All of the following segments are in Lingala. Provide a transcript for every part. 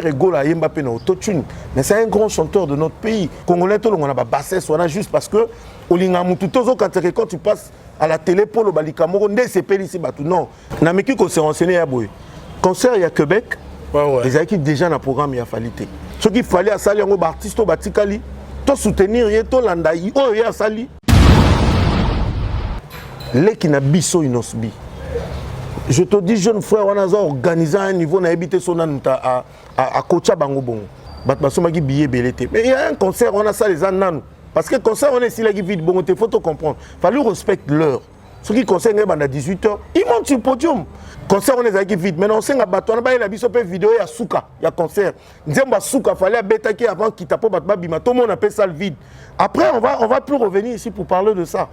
Ferre Gola ayemba mpe na autotune, mais c'est un grand chanteur de notre pays. Congolais, tolongwa na babassesse wana juste parce que olingaka motu te, ozokanisaka quand tu passes à la télé mpo oloba likambo moko nde esepelisi bato. Non, nameki kose renseigner ya boye, concert ya Québec ezalaki déjà na programme ya Fally te. Soki Fally asali yango, baartiste oyo batikali tosoutenir ye, tolanda oyo ye asali. Leki na biso Innoss'B, je te dis, jeune frère wana aza organisé à un niveau, nayebi te so nanu akotya bango bongo. Bato basombaki billet ebele te, mais il y a un concert wana asala eza nanu, parce que concert wana esilaki vide bongo te. Faut to comprendre, Fally respecte l'heure. Soki concert ngai banda 18 heures, il monte sur podium. Concert wana ezalaki vide. Maintenant osenga bato wana bayela biso mpe video ya suka ya concert, nzembo ya suka Fally abetaki avant kita, mpo bato babima, tomona mpe salle vide. Après on va plus revenir ici pour parler de ça.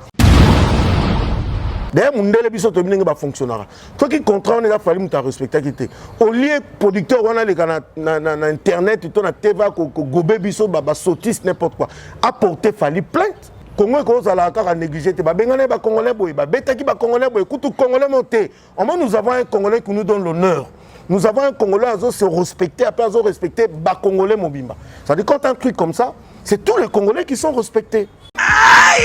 D'ailleurs, mundele, biso toyebi ndenge bafonctionnaka. Soki contrat wana eza Fally moto arespectaki te, au lieu producteur wana aleka na internet to na TV kogobe biso basotiste, n'importe quoi, apporter Fally plainte. Congo ekozala kaka négligé te. Babengana bacongolais boye, babetaki bacongolais boye, kutu congolais mo te. Au moins nous avons un Congolais qui nous donne l'honneur. Nous avons un Congolais azo se respecter, après azo respecter bacongolais mobimba. C'est-à-dire, quand un truc comme ça, c'est tous les Congolais qui sont respectés. Aïe!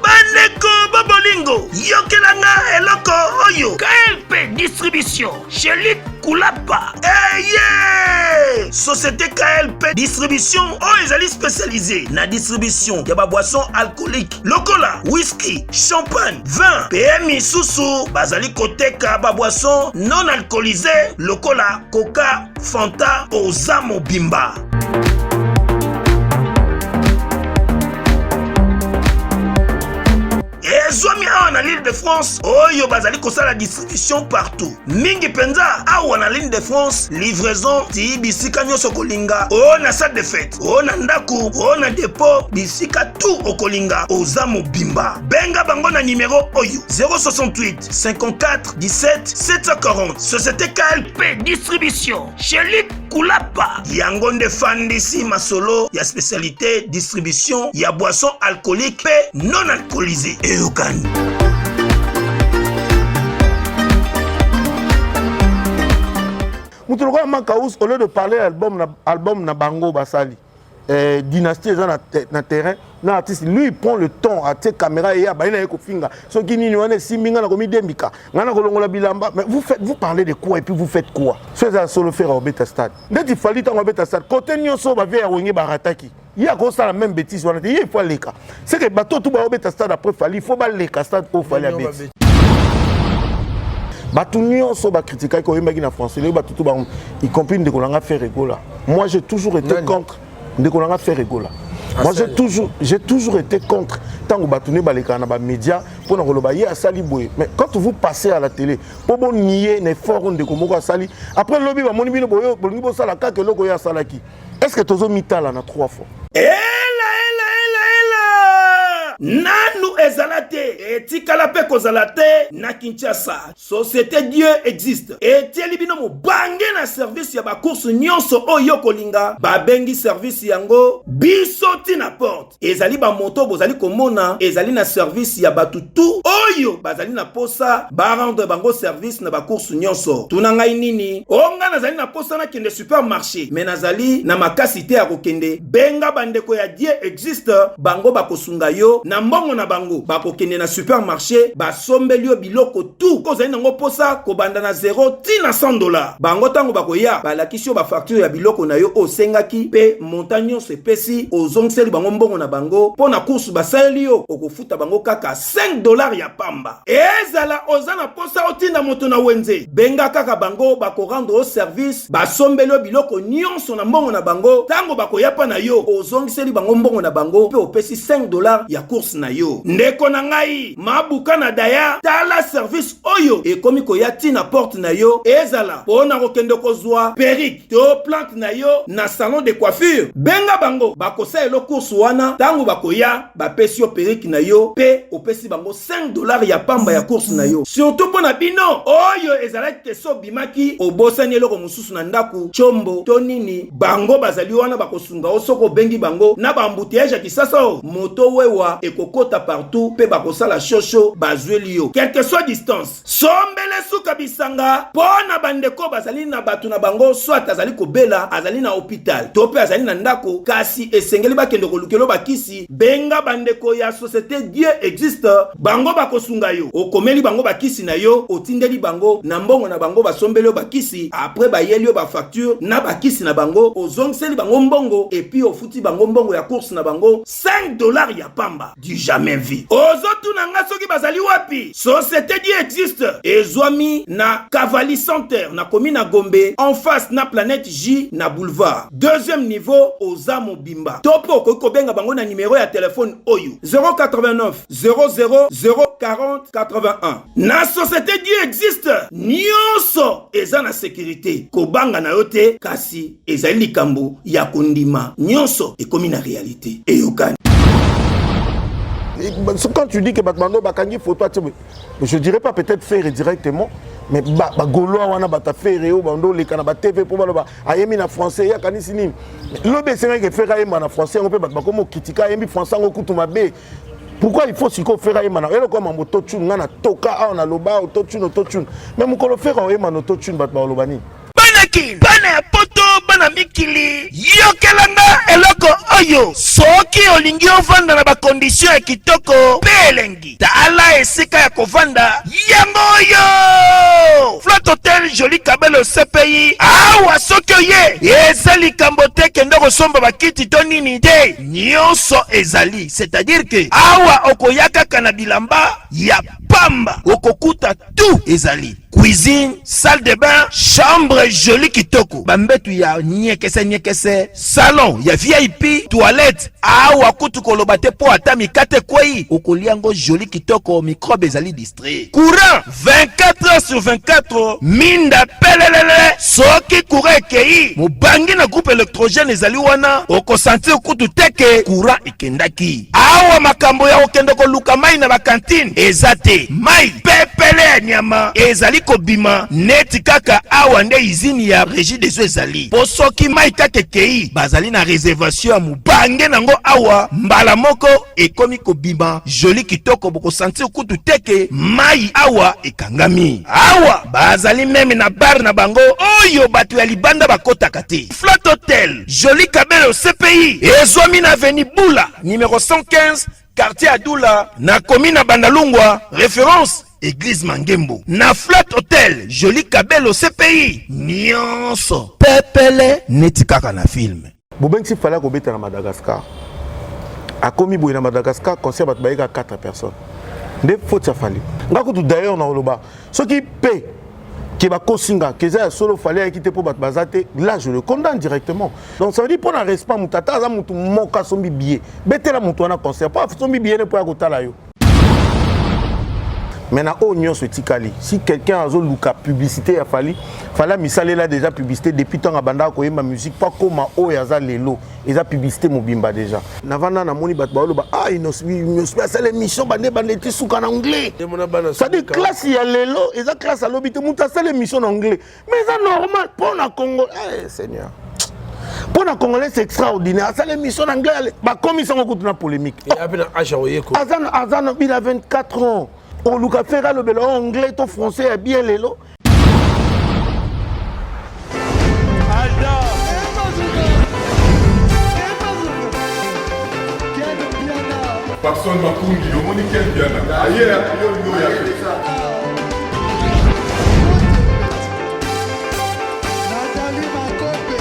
Bandeko babolingo, yokelanga eloko oyo. KLP Distribution, Shelik Kulapa eye. Société KLP Distribution oyo ezali spécialisé na distribution ya baboisson alcoolique lokola whisky, champagne, vin mpe misusu. Bazali koteka baboisson non alcoolisé lokola Coca, Fanta. Oza mobimba. Ezwami awa na l'Île de France oyo bazali kosala distribution partout, mingi mpenza awa na l'Île de France. Livraison ti bisika nyonso okolinga, oyo na salle de fête, oyo na ndako, oyo na dépôt, bisika tu okolinga. Oza mobimba, benga bango na nimero oyo: 068 54 17 740. Société KLP Distribution, Shelik Kulapa, yango nde fandisi masolo ya spécialité distribution ya boisson alcoolique mpe non alcoolisé. Eyokani. Moto lokola Makaus, au lieu de parler album na, album na bango basali dynastie eza na terrain na artiste, lui il prend le temps, atie caméra ye, abayi na ye kofinga soki nini wana esimbi ngai na komidembika, ngai na kolongola bilamba. Mais vous faites, vous parlez de quoi et puis vous faites quoi? So eza solo, Ferre obeta stade ndeti Fally. Ntango abeta stade, côté nyonso bavie ya Wenge barataki, ye akosala même bêtise wana te. Ye il faut aleka. C'est que bato tu baobeta stade après Fally, il faut baleka stade oyo Fally abeti. Bato nyonso bakritikaki, oyembaki na français. Lelo bato tu bango, y compris ndeko na nga Ferre Gola. Moi, j'ai toujours été contre ndeko na nga Ferre Gola. Moi, j'ai toujours été contre ntango bato ne balekaka na bamédia mpona koloba ye asali boye. Mais quand vous passez à la télé mpo bonie na effort oyo ndeko moko asali, après lobi bamoni bino boyo bolingi bosala kaka eloko oyo asalaki, est ce que tozomitala na trois fois? Ela, ela, ela, ela! Nanu ezala te, etikala mpe kozala te na Kinshasa. Société Dieu Existe etieli bino mobange na service ya bacourse nyonso oyo kolinga. Babengi service yango biso ntina porte. Ezali bamoto bozali komona, ezali na service ya bato tu oyo bazali na posa barendre bango service na bacourse nyonso. Tuna ngai nini? O ngai nazali na posa nakende supermarché, me nazali na makasi te ya kokende. Benga bandeko ya Dieu Existe, bango bakosunga yo na mbongo na bango. Bakokende na supermarché, basombeli yo biloko tu ozali nango posa, kobanda na 0 ti na 100 dollar. Bango ntango bakoya, balakisi yo bafacture ya biloko na yo oyo osengaki mpe montant nyonso epesi. Ozongiseli bango mbongo na bango mpo na course basaleli yo, okofuta bango kaka 5 dollar ya pamba. Ezala oza na posa otinda moto na wenze, benga kaka bango, bakorendre yo service, basombeli yo biloko nyonso na mbongo na bango. Ntango bakoya mpa na yo, ozongiseli bango mbongo na bango mpe opesi 5 dollar ya course na yo. Ndeko na ngai mabuka na daya, tala service oyo ekomi koya ntina porte na yo. Ezala mpo na kokende kozwa perruque to plante na yo na salon de coiffure, benga bango, bakosalela course wana. Ntango bakoya, bapesi yo perruque na yo mpe opesi bango 5 dollar ya pamba ya course na yo. Surtout mpo na bino oyo ezalaki te so obimaki, obosani eloko mosusu na ndako, tshombo to nini, bango bazali wana, bakosunga yo soki obengi bango. Na baembouteillage ya Kisasa oyo, moto wewa ekokota partout mpe bakosala shosho, bazweli yo quelque soit distance. Sombele. suka bisanga mpo na bandeko bazali na bato na bango, soit azali kobela, azali na hôpital to mpe azali na ndako, kasi esengeli bakende kolukelo bakisi. Benga bandeko ya Société Dieu Existe, bango bakosunga yo. Okomeli bango bakisi na yo, otindeli bango na mbongo na bango, basombeli yo bakisi, après bayeli yo bafacture na bakisi na bango, ozongiseli bango mbongo et puis ofuti bango mbongo ya course na bango, 5 $ ya pamba, du jamais vu. Ozotuna nga soki bazali wapi? Société Dieu Existe ezwami na Cavali Center, na komi na Gombe, en face na Planète J, na boulevard, deuxième niveau. Oza mobimba to mpe okoki kobenga bango na nimero ya telefone oyo: 089 00 040 81. Na Société Dieu Existe, nyonso eza na sécurité, kobanga na yo te, kasi ezali likambo ya kondima. Nyonso ekomi na réalité, eyokani. Quand tu dis que bato bando bakangi photo atie, je dirais pas peut-être faire directement, mais bagaulois wana, bato affaire oyo bando oleka na batv mpo baloba ayembi na français, ye akanisi nini? Lobi esengaki Ferre ayemba na français yango mpe bato bakomi okritika, ayembi français yango kutu mabe. Pourquoi il faut sikoyo Ferre ayemba na eloko ya mambo autotune? Nga na toka awa, naloba autotune, autotune, mais mokolo Ferre oyemba na autotune, bato baloba nini? Bana Kin, bana ya Poto, bana mikili, yokelanga eloko oyo. Soki olingi ovanda na bacondition ya kitoko mpe elengi, tala esika ya kovanda yango oyo: Flat Hotel Joli Kabelo CPI. Awa soki oye, eza likambo te kende kosomba bakiti to nini te, nyonso ezali. C'est-à-dire que awa okoya kaka na bilamba ya pamba, okokuta tout ezali: cuisine, salle de bain, chambre joli kitoko, bambetu ya nyekese nyekese, salon ya VIP, toilette. Awa kutu koloba te, mpo ata mikate ekwei, okolia yango joli kitoko, microbe ezali distrait. Courant 24 heures sur 24, minda pelelele. Soki courant ekei, mobangi na groupe électrogène ezali wana, okosentir kutu te que courant ekendaki. Awa makambo ya kokende koluka mai na bacantine eza te. Mai pepele ya nyama ezali kobima neti kaka awa nde usine ya Régie des eaux ezali, mpo soki mai kaka ekei, bazali na réservation ya mobange nango awa, mbala moko ekomi kobima joli kitoko, bokosentir kutu te que mai awa ekangami. Awa bazali même na bar na bango oyo bato ya libanda bakotaka te. Flat Hotel Joli Kabelo CPI ezwami na avenue Bula, numéro 115, quartier Adula, na komi na Bandalungwa, référence église Mangembo. Na Flat Hotel Joli Kabelo CPI, nyonso pepele neti kaka na film. Bobengisi Fally akobeta na Madagascar, akomi boye na Madagascar, concert bato bayeka 4 personnes. Nde faute ya Fally? Nga kutu d'ailleurs na koloba, soki mpe ke bakosinga ke eza ya solo, Fally ayaki te mpo bato baza te, là je le condamne directement. Donc ça veut dire, mpo na respect, moto ata aza motu moko asombi billet, betela motu wana concert, mpo asombi billet ne mpo ya kotala yo. Mais na oyo nyonso etikali, si quelqu'un azoluka publicité ya Fally, Fally amisalela déjà publicité depuis ntango abandaka koyemba musique mpo akóma oyo aza lelo. Eza publicité mobimba déjà. Navanda, namoni bato baoloba: "Ah, Innoss'B asala émission bande bande eti suka na anglais." C'est-à-dire classe ya lelo eza classe alobi te. Moto asala émission na anglais, mais eza normal mpo na Congo. Eh, Seigneur, mpo na Congolais, c'est extraordinaire. Asala émission na anglais, bakomisi yango kutu na polémique. Aza na bila 24 ans, oluka Ferre alobela anglais to français ya bien lelo. Papson Makungi, omoni Ken Mpiana aye yo olingi oya te. Nathalie Makope.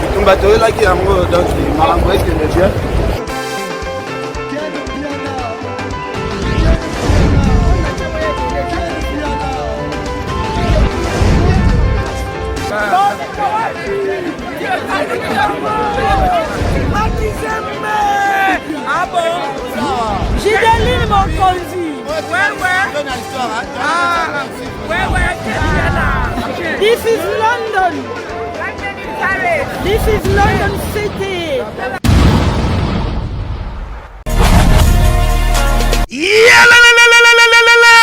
Bitumba toyelaki yango, donc makambo ekende bien. Ken Mpiana. Ken Mpiana. Ken Mpiana. Gideline Mokonzi. This is London. This is London City. Yalalalalalalalala!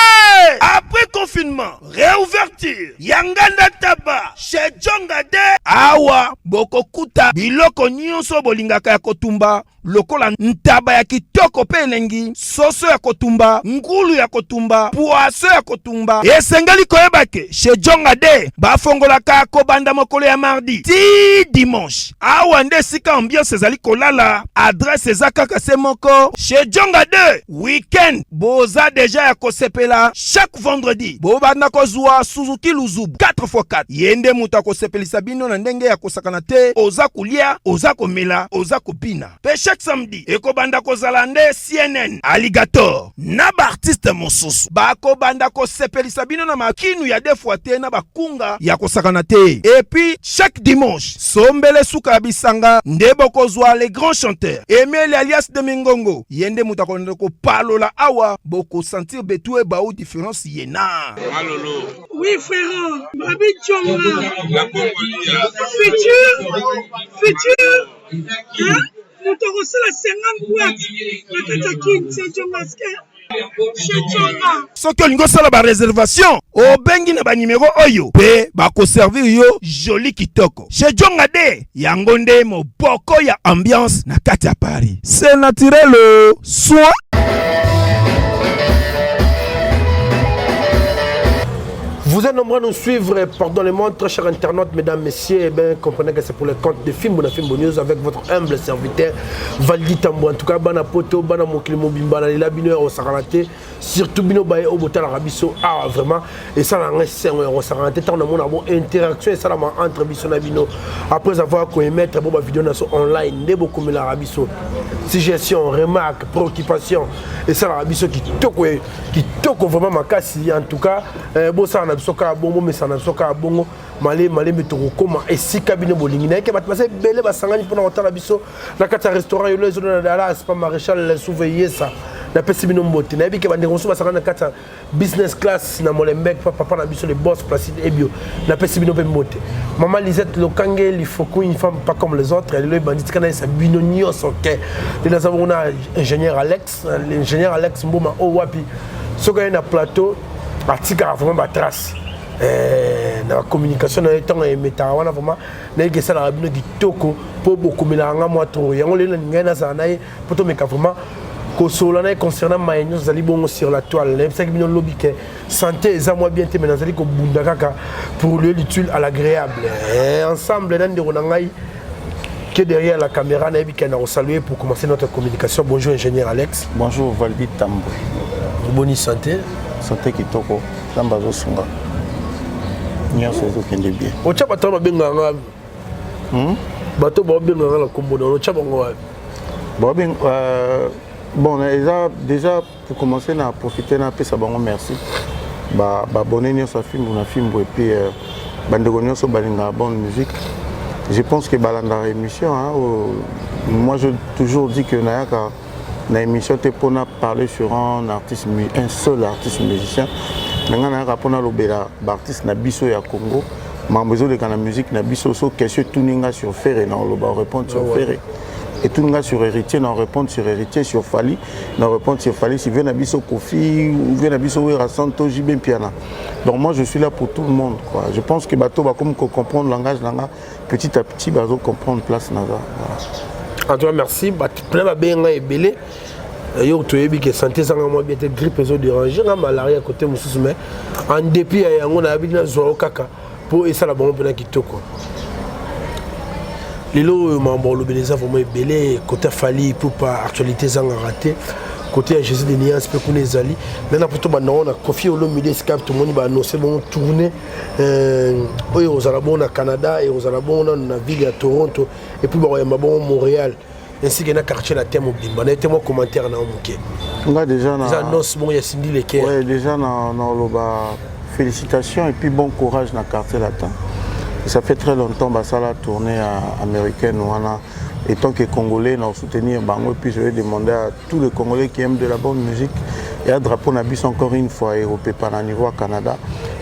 Après confinement, réouverture ya Nganda Taba chez Jonga de awa. Bokokuta biloko nyonso bolingaka ya kotumba lokola ntaba ya kitoko mpe elengi, soso ya kotumba, ngulu ya kotumba, poisson ya kotumba. Esengeli koyeba ke chez Djonga de bafongolaka kobanda mokolo ya mardi ti dimanche. Awa nde esika ambiance ezali kolala, adresse eza kaka se moko chez Djonga de weekend boza deja ya kosepela. Chaque vendredi bobanda kozwa Suzuki Luzubu 4x4, ye nde moto akosepelisa bino na ndenge ya kosakana te. Oza kolia, oza komela, oza kobina. Pe chaque samedi ekobanda kozala nde CNN Alligator na ba artiste mosusu bakobanda kosepelisa bino na makinu ya deux fois te na bakunga ya kosakana te. Et puis chaque dimanche sombele suka ya bisanga nde bokozwa les grands chanteurs Emile alias de Mingongo, ye nde moto akolanda kopalola awa, bokosentir betu ebau différence ye na Malolo. Oui frérot, Babi Djonga. Futur, futur, hein? Moto akosala 50 boîte na kati ya Kin, c'est Djonga chez Djonga. Soki olingi osala ba reservation, obengi na ba numero oyo pe bakoservir yo joli kitoko. Chez Djonga de yango nde moboko ya ambiance na kati ya Paris. C'est naturel soin. Vous êtes nombreux à nous suivre, pardonnez-moi, très chers internautes, mesdames, messieurs, eh bien, comprenez que c'est pour le compte de Fimbu na Fimbu News avec votre humble serviteur Valdi Tambo. En tout cas, bana poto, bana mokili mobimba, na lela bino ya kosakana te, surtout bino baye oyo botalaka biso awa vraiment esalaka ngai esengo ya kosakana te ntango namona bo interaction esalama entre biso na bino après avoir koemettre bo bavideo na biso online nde bokomelaka biso suggestion, remarque, préoccupation esalaka biso kitoko kitoko vraiment makasi. En tout cas, bosala na biso kaka bongo, bomesana na biso kaka bongo, malembe malembe tokokóma esika bino bolingi. Nayeke bato baza ebele basangani mpona kotala biso na kati ya restaurant yolo ezono na Dallas pa Maréchal Souveyesa, napesi bino mbote. Nayebi ke bandeko mosusu basangani na kati ya business class na Molenbeek pa papa na biso le boss Placide Ebio, napesi bino mpe mbote. Mama Lisette Lokange Lifoku, une femme pas comme les autres, lelo ebandi tika nayesa bino nyonso ke lelo naza bongo na ingénieur Alex, l'ingénieur Alex Mboma oyo wapi soki aye na plateau atikaka vraiment batrace na bacommunication na ye ntango emetaka wana, vraiment nayeki esalaka bino kitoko mpo bokomelaka nga mwa trop. Yango lelo nalingai nazala na ye mpo tomeka vraiment kosolola na ye concernant maye nyonso ezali bongo sur la toile. Nayebisaki bino lobi ke santé eza mwa bien te, mais nazali kobunda kaka pour lier l'utile à l'agréable ensemble na ndeko na ngai qui est derrière la caméra. Nayebi ke na kosaluer pour commencer notre communication. Bonjour ingénieur Alex. Bonjour Valdi Tambwe. Boni santé? Santé kitoko, Nzambe azosunga, nyonso ezokende bien. Otya bato wana babengaka nga, bato babengaka na nkombo na otya bango wapi? Bon, eza déjà pour commencer na profiter na apesa bango merci, baabonné nyonso ya Fimbu na Fimbu et puis bandeko nyonso balingaka bonne musique. Je pense que balandaka émission, hein, moi je toujours dis que nayaka na émission te mpona parler sur un artiste, un seul artiste musicien. Na ngai nayaka mpona lobela baartiste na biso ya Congo, makambo ezoleka na musique na biso. So question etuni nga sur Ferre, na oloba répondre sur Ferre, etuni nga sur Héritier, na répondre sur Héritier, sur Fally, na répondre sur Fally, si vieux na biso Kofi, vieux na biso Wera to JB Mpiana. Donc moi je suis là pour tout le monde, quoi. Je pense que bato bakomi comprendre langage na nga petit à petit, bazo comprendre place naza, voilà. En tout cas merci. Bato plein babenga ebele. Yo toyebi ke santé ezanga mwa bien te, grippe ezodérange nga, malaria côté mosusu, mais en dépit ya yango nayebi nazwa yo kaka mpo esala bango mpena kitoko. Lelo oyo makambo olobela eza vraiment ebele. Côté Fally Ipupa, actualité ezangaka te. Côté ya Jésus de Nuance mpe kuna ezali mai na poto bandango na Kofi Olomide, esika tomoni baannonce bongo tournée oyo ekozala bongo na Canada, ekozala bongo nano na ville ya Toronto et puis bakoyamba bongo Montréal ainsi que na Quartier Latin mobimba. Na ete mwa commentaire na yo moke. Nga déjà na eza annonce bongo ya Cindy Le Cœur. Ouais, déjà na oloba félicitations et puis bon courage na Quartier Latin. Et ça fait très longtemps basala tournée américaine wana. Étant que Congolais, na soutenir bango et puis je vais demander à tous les Congolais qui aiment de la bonne musique et à drapeau na biso encore une fois européen na niveau à Canada.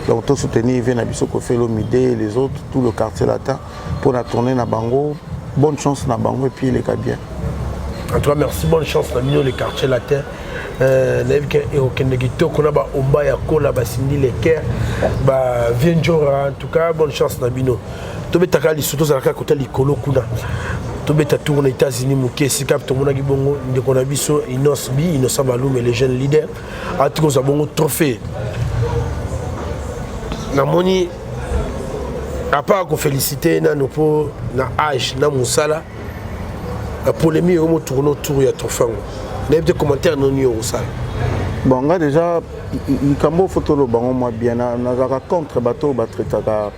Donc to soutenir vieux na biso Koffi Olomide et les autres, tout le Quartier Latin pour la tournée na bango. Bonne chance na bango et puis les gars bien. En tout cas merci, bonne chance na bino le Quartier Latin. Nayebi ke ekokende kitoko na baomba ya kola, baCindy Le Cœur, bavieux Njora. En tout cas bonne chance na bino. Tobetaka liso, tozalaka kota likolo kuna. Tobeta tour na États-Unis moke, esika tomonaki bongo ndeko na biso Innoss'B, Innocent Balume, le jeune leader, ati kozwa bongo trophée. Namoni à part koféliciter nano mpo na âge na mosala, la polémique oyo motourne autour ya trophée yango, nayebi te commentaire noni oyo kosala. Bon, nga déjà, likambo fo toloba ngo mwa bien, nazalaka contre bato oyo batraitaka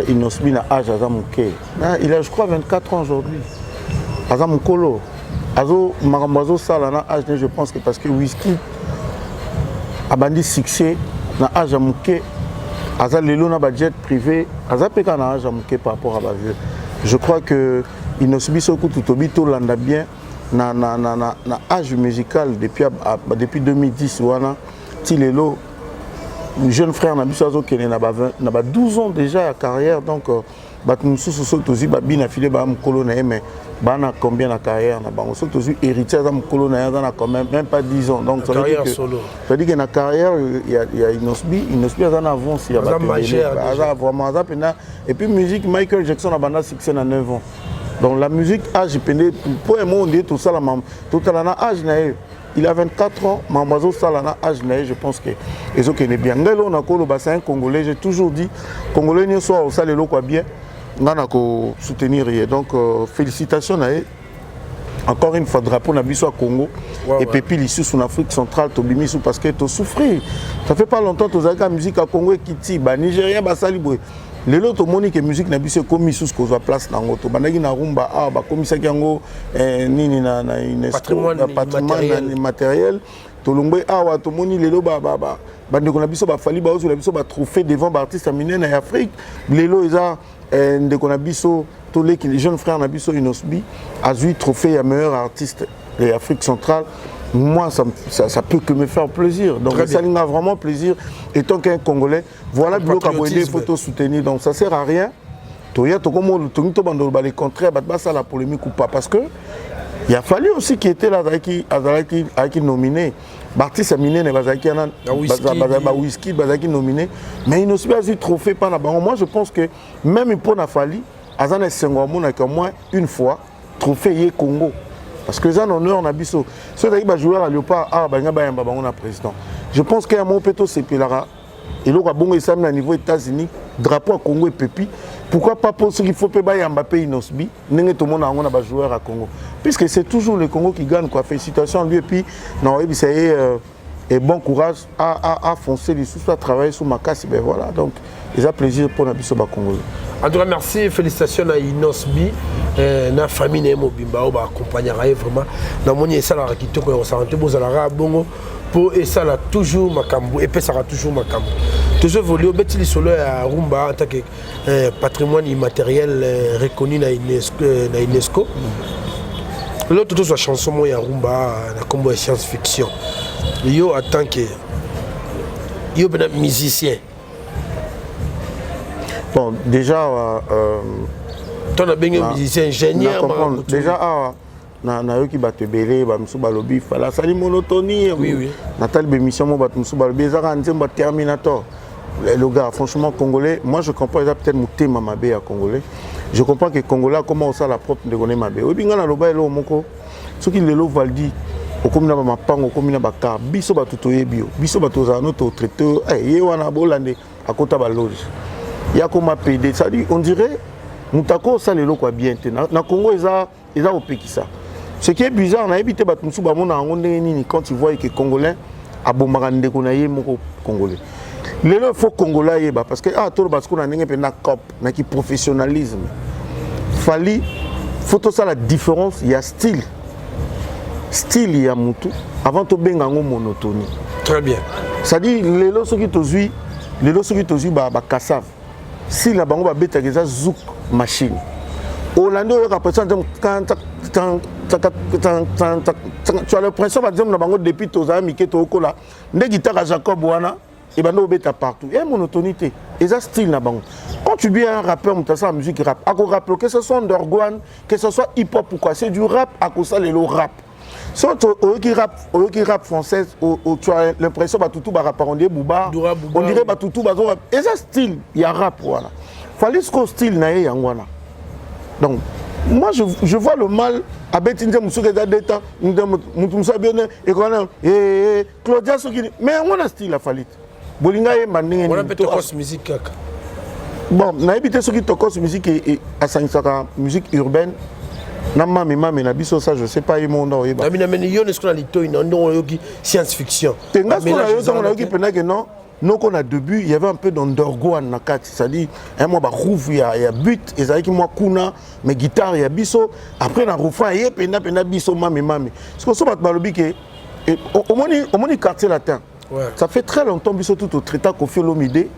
Innoss'B na âge aza moke. Il a, je crois, 24 ans aujourd'hui, aza mokolo, azo makambo azosala na âge ne. Je pense que parce que Wizkid abandi succès na âge ya moke, aza lelo na bajet privé, aza mpe kaka na âge ya moke par rapport à bavieux. Je crois que Innoss'B, soki kutu tobi tolanda bien na âge musical depuis 2010 wana ti lelo, jeune frère na biso azokende na ba 12 ans déjà ya carrière. Donc bato mosusu, soki tozwi babina file, baa mokolo na ye, mais baa na combien na carrière na bango? Soki tozwi Héritier, aza mokolo na ye, aza na quand même même pas 10 ans. Donc ça veut dire Carrière que solo. Ça veut dire que na carrière ya Innoss'B, Innoss'B aza na avance ya Aza bato ebele. Majeur déjà. Aza vraiment, aza mpenza. Et puis musique, Michael Jackson abanda succès na 9 ans. Donc la musique, âge pende po emo nde tosalama, totala na âge na ye. Il a 24 ans, mambo azosala na âge na ye, je pense que ezokende bien. Ngai eloko nakoloba, c'est un Congolais. J'ai toujours dit, Congolais nyonso akosala eloko ya bien, ngai na kosoutenir ye. Donc félicitations na ye encore une fois. Drapeau na biso ya Congo epepi lisusu na Afrique centrale. Tobimi su parce que tosouffrir, ça fait pas longtemps tozalaki ka musique ya Congo ekiti, Banigérien basali boye. Lelo tomoni ke musique na biso ekomi lisusu kozwa place nango. Tobandaki na rumba awa, bakomisaki yango nini na UNESCO. Patrimoine na patrimoine immatériel. Immatériel. Tolongwe awa, tomoni lelo bandeko na biso baFally, baozwela biso batrophée devant baartiste ya minene ya Afrique. Lelo eza ndeko na biso toleki, jeune frère na biso Innoss'B azwi trophée ya meilleur artiste de Afrique centrale. Moi, ça peut que me faire plaisir. Donc Très bien. ça m'a vraiment plaisir étant qu'un Congolais. Voilà, biloko ya boye nde Patriotisme. faut soutenir. Donc ça sert à rien toya tokomo tongi tobanda les contraire, bato basala polémique ou pas, parce que il a Fally aussi qui était là, azalaki nominé, baartiste ya minene bazalaki wana. Ba Wizkid. Ba Wizkid bazalaki nominé, mais Innoss'B azwi trophée mpa na bango. Moi, je pense que même mpo na Fally, aza na esengo amonaki au moins une fois trophée ye Congo, parce que eza na honneur na biso. Soki ezalaki bajoueur ya Léopard awa, balinga bayamba bango na président. Je pense que ya moko mpe tosepelaka eloko ya bongo esalami na niveau États-Unis, drapeau ya Congo epepi. Pourquoi pas mpo soki faut mpe bayamba mpe Innoss'B ndenge tomona yango na bajoueur ya Congo, puisque c'est toujours le Congo qui gagne, quoi. Félicitations à lui et puis na oyebisa ye et bon courage à foncer lisusu, à travailler sur makasi. Ben voilà, donc eza plaisir mpona biso Bacongolais. En tout cas, merci, félicitations à Innoss'B, na famille na ye mobimba oyo baaccompagnaka ye. Vraiment, namoni esalaka kitoko ya kosala te, bozalaka bongo mpo esala toujours makambo, epesaka toujours makambo. Toujours évolue, obeti lisolo ya rumba en tant que patrimoine immatériel reconnu na UNESCO, na UNESCO. Lelo tozwa chanson moko ya rumba na nkombo ya Science Fiction. Yo, en tant que yo mpena musicien, Bon, déjà to nabengi musicien, ingénieur. Comprendre déjà awa nayoki bato ebele, bamosusu balobi Fally asali monotonie. Oui, oui. Natali bémission mo, bato mosusu balobi ezaka nzembo ya Terminator. Le gars, franchement, Congolais, moi je comprends, eza peut-être motema mabe ya Congolais. Je comprends que Congolais akoma osala propre ndeko ne mabe. Oyebi, ngai naloba eloko moko: soki lelo Valdi okomi na bamapango, okomi na bakar, biso bato toyebi yo, biso bato ozala no totraite oyo ye wana bolande akota baloge ya koma PD. C'est-à-dire, on dirait moto akosala eloko ya bien te na Congo, eza kopekisa. Ce qui est bizarre, nayebi te bato mosusu bamona yango ndenge nini quand ils voient que Congolais abombaka ndeko na ye moko Congolais. Lelo il faut Congolais ayeba, parce que ah, toloba sikoyo na ndenge mpenza cop naki professionnalisme, Fally, faut tosala différence ya style ya mutu avant tobenga yango monotonie. Très bien. C'est-à-dire, lelo soki tozwi bakasave, style na bango babetaka eza zouk machine. Olandi, oyoka pression nzembo, tu as l'impression banzembo na bango depuis tozala mike, tookola nde guitare Jacob wana ebanda obeta partout. Ya monotonie te, eza style na bango. Quand tu dis un rappeur, moto asala musique rap, akorappe, que ce soit underground, que ce soit hip hop ou quoi, c'est du rap, akosala lelo rap. Soki oyoki rap, oyoki rap française, tu as l'impression batutu barapaka, on dirait Booba, on dirait batutu bazo, eza style ya rap wana. Fally sikoyo style na ye yango wana. Donc moi je vois le mal abeti nzembo soki eza deta mutu mosusu abene ekona eh, eh, Claudia soki mais yango na style ya Fally te. Bolinga yemba ndenge nini? Tokos musique kaka. Bon, nayebi te soki Tokos musique asangisaka musique urbaine na mami mami na biso, ça je sais pas, ye moko nda oyeba. Na bina meni yo ne sikola litoi na ndongo oyoki science fiction. Te nga sikola nayoki ntango nayoki mpenza ke non noko na début il y avait un peu d'ondorgoan na kati, c'est-à-dire un mwa bagroove ya but ezalaki mwa kuna, mais guitare ya biso après na refrain ye mpenza mpenza biso mami mami. Siko so bato balobi ke omoni omoni Quartier Latin. Ça fait très longtemps biso tout otraita Koffi Olomide,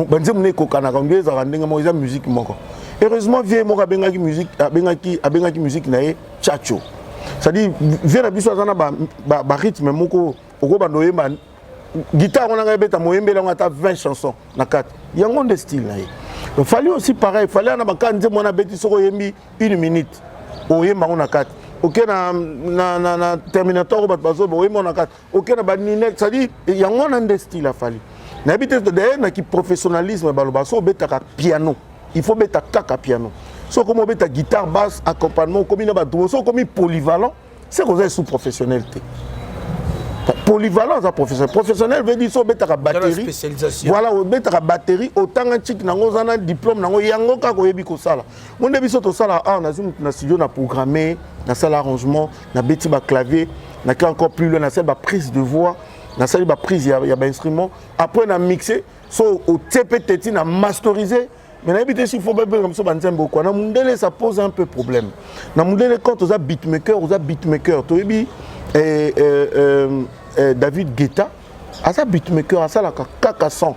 banzembo na ekokanaka nde ezalaka ndenge moko, eza musique moko. Heureusement vieux moko abengaki musique, abengaki musique na ye tchatcho, c'est-à-dire vieux na biso aza na barythme moko, okobanda oyemba guitare wana, ngai ebeta moyembeli yango ata 20 chansons na kati, yango nde style na ye. Fally aussi pareil, Fally ana baka nzembo wana abeti, soki oyembi une minute oyemba yango na kati, oke na Terminator oyo bato bazoba, oyemba yango na kati, oke na baninel, c'est-à-dire yango wana nde style ya Fally. Nayebi te, d'ailleurs naki professionnalisme baloba so obetaka piano, il faut beta kaka piano. So okomi obeta guitare basse, accompagnement, okomi na badro, so okomi polyvalent, c'est koza sous professionnel te. Polyvalent aza professionnel. Professionnel veut dire so obetaka batterie, voilà, obetaka batterie, otanga ntiki nango, oza na diplôme nango, yango kaka oyebi kosala. Mo nde biso tosala awa, nazwi motu na studio, na programme, nasala arrangement, nabeti baclavier, nake encore plus loin, nasali baprise de voix, nasali baprise ya bainstrument, après na mixe, so otie mpe teti na masterisé. Mais nayebi te s'il faut babenga biso banzembe okwa na mundele, ça pose un peu problème na mundele. Quand oza beatmaker, oza beatmaker, toyebi eh, David Guetta aza beatmaker, asalaka kaka son.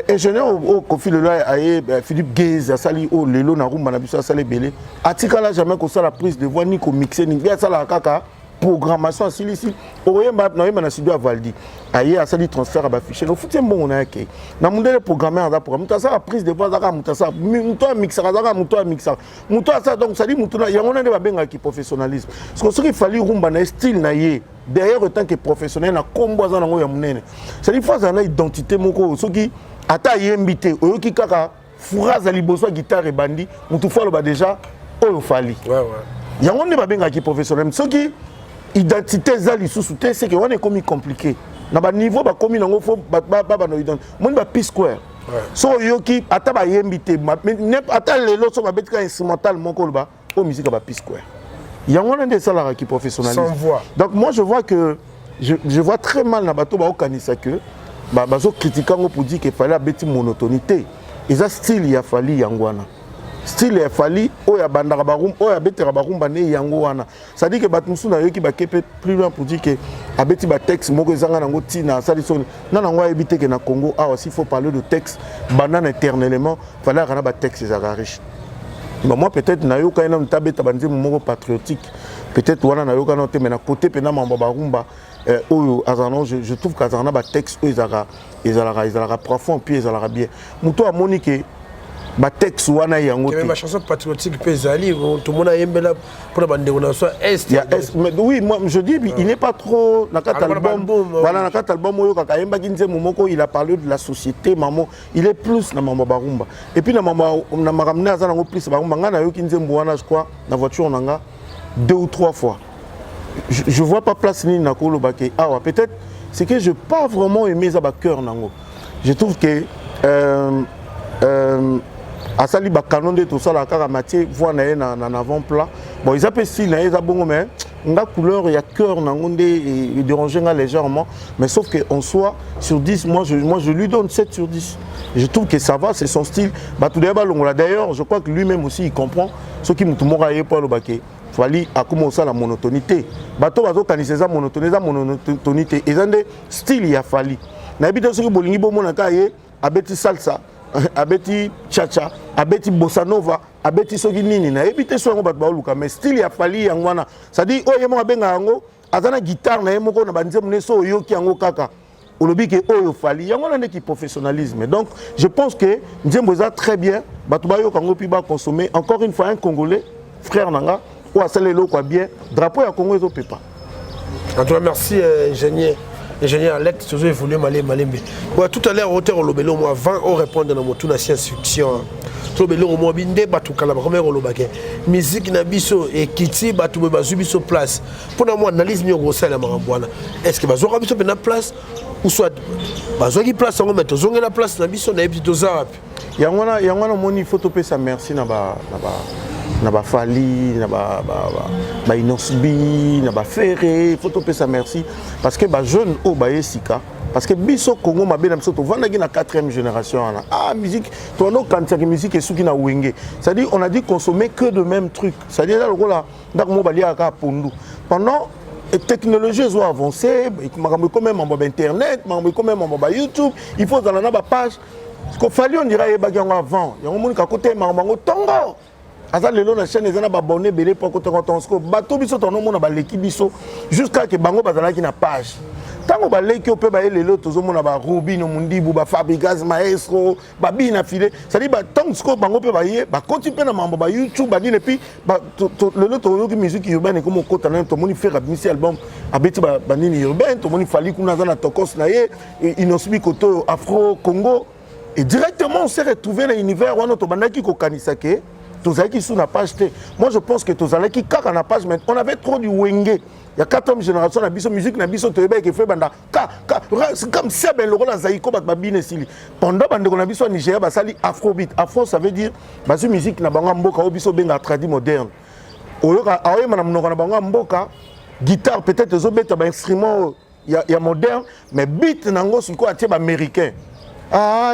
Ingénieur oyo Koffi lelo aye, Philippe Gaze, asali oyo lelo na rumba na biso, asali ebele, atikala jamais kosala prise de voix ni komixe ni ye, asalaka kaka programmation. Asilisi okoyemba, naoyemba na studio ya Valdi, aye asali transfert ya bafichier, nofuti ye mbongo na ye, akei. Na mundele programmeur aza programme, moto asala prise de voix azaka, moto asala, moto amixaka azaka, moto amixaka, moto asala. Donc sadi moto yango wana nde babengaki professionnalisme. Parce que soki Fally rumba na ye, style na ye, d'ailleurs en tant que professionnel na nkombo aza nango ya monene, c'est-à-dire faut azala na identité moko. Soki ata ayembi te, oyoki kaka phrase ya liboso ya guitare ebandi, motu faut aloba déjà oyo Fally. Yango nde babengaki professionnel. Soki identité eza lisusu te, seke wana ekomi compliqué. Na baniveau bakomi nango, faut babanda identité. Moni ba P Square, so oyoki ata bayembi te, ata lelo so babeti kaka instrumental moko, oloba oyo musique ya ba P Square. Yango wana nde esalaka ki professionnalisme. Sans voix. Donc moi je vois que je vois très mal na bato baokanisa que bazocritique yango pour dire que Fally abeti monotonie te. Eza style ya Fally, yango wana style ya Fally oyo abandaka barumba, oyo abetaka barumba nde yango wana. C'est-à-dire que bato mosusu nayoki bake mpe plus loin pour dire que abeti batexte moko ezanga nango ntina, asali soni na nango, ayebi te ke na Congo awa, s'il faut parler de texte, banda na éternellement Fally aka na batexte ezalaka riche. Bon, moi peut-être nayoka ye nanu tabeta banzembo moko patriotique, peut-être wana nayoka nano te, mais na côté mpena mambo barumba oyo azala nango, je trouve qu'azala na batexte oyo ezalaka profond, puis ezalaka bien. Moto amoni ke batexte wana yango te. Bachanson patriotique mpe ezali, tomona ayembela mpona bandeko na so est. Ya est, mais oui, moi je dis il n'est pas trop na kati album. Voilà, na kati album oyo kaka ayembaki nzembo moko, il a parlé de la société mamo. Il est plus na mambo barumba et puis na mambo na makambo nde aza nango plus barumba. Ngai nayoki nzembo wana, je crois, na voiture na nga deux ou trois fois. Je vois pas place nini nakoloba ke awa peut-être c'est que je pas vraiment aimé eza bachœur nango. Je trouve que asali bakano nde tosalaka kaka matie voix na ye na avant plat. Bon, eza mpe style na ye, eza bongo, mais nga couleur ya chœur nango nde dérange nga légèrement. Mais sauf que en soi, sur 10, moi je lui donne 7 sur 10. Je trouve que ça va, c'est son style. Bato deya balongola. D'ailleurs je crois que lui-même aussi il comprend. Soki motu moko aye po alobake Fally akoma osala monotonie te, bato bazokanisa eza monotonie, eza monotonie te, eza nde style ya Fally. Nayebi te soki bolingi bomona kaka ye abeti salsa, abeti chacha, abeti bossa nova, abeti soki nini, nayebi te so yango bato baoluka, mais style ya Fally yango wana. C'est-à-dire oyo ye moko abengaka yango, aza na guitare na ye moko na banzembo ne, so oyoki yango kaka, olobi ke oyo Fally. Yango wana ndeki professionnalisme. Donc je pense que nzembo eza très bien, bato bayoka yango mpi baconsommer. Encore une fois, un Congolais, frère na nga oyo asala eloko ya bien, drapeau ya Congo ezopepa. En tout cas, merci ingénieur. Ingénieur Alex, tozo évoluer malembe malembe. Ouais, tout à l'heure ote kolobela moi avant o répondre na motu na science fiction. Tolobela moi binde bato kala bakomaki koloba ke musique na biso ekiti bato boye bazwi biso place. Mpona mwa analyse nini okosala makambo wana? Est-ce que bazwaka biso mpenza place ou soit bazwaki place yango mais tozongela place na biso nayebi te toza wapi? Yango wana, yango wana omoni, il faut topesa merci na ba na ba na bafali, na ba ba ba, ba Innoss'B, na baFerre. Il faut topesa merci parce que bajeune oyo baye sika, parce que biso Congo mabe na biso, tovandaki na quatrième génération wana. Ah, musique tobanda okanisaki musique esuki na Wenge, c'est-à-dire on a dit consommer que de même truc, c'est-à-dire eza lokola ndako moko baliaka kaka pondu. Pendant technologie ezo avancé, makambo ekomi mambo ya bainternet, makambo ekomi mambo ya baYouTube, il faut ozala na bapage. Fally, on dirait ayebaki yango avant. Yango monika kote makambo yango ntongo aza lelo na chaîne eza na babone ebele mpo akotanga ntongo. Sikoyo bato biso tonomona baleki biso jusqu'à ke bango bazalaki na page. Ntango baleki oyo mpe baye lelo, tozomona baRobino Mundibu, baFabregas maestro, babina file, c'est-à-dire batango sikoyo bango mpe baye bakoti mpe na mambo baYouTube banini. Et puis lelo toyoki musique urbaine ekomi okota nani. Tomoni Ferre abimisi album, abeti banini urbaine. Tomoni Fally kuna aza na Tokos na ye, Innoss'B koto oyo Afro Congo, et directement on s'est retrouvé na univers wana. Tobandaki kokanisa ke tozalaki su na page te. Moi, je pense que tozalaki kaka na page, mais on avait trop du Wenge ya quatrième génération na biso. Musique na biso toyebaki efe banda ka ka comme seben lokola Zaiko, bato babina esili. Pendant bandeko na biso ya Nigeria basali afrobeat. Afro, ça veut dire bazwi musique na bango ya mboka oyo biso obengaka tradi moderne. Oyoka aoyemba na monoko na bango ya mboka, guitare peut-être ezobeta bainstrument oyo ya moderne, mais beat nango sikoyo atie baaméricain. Ah,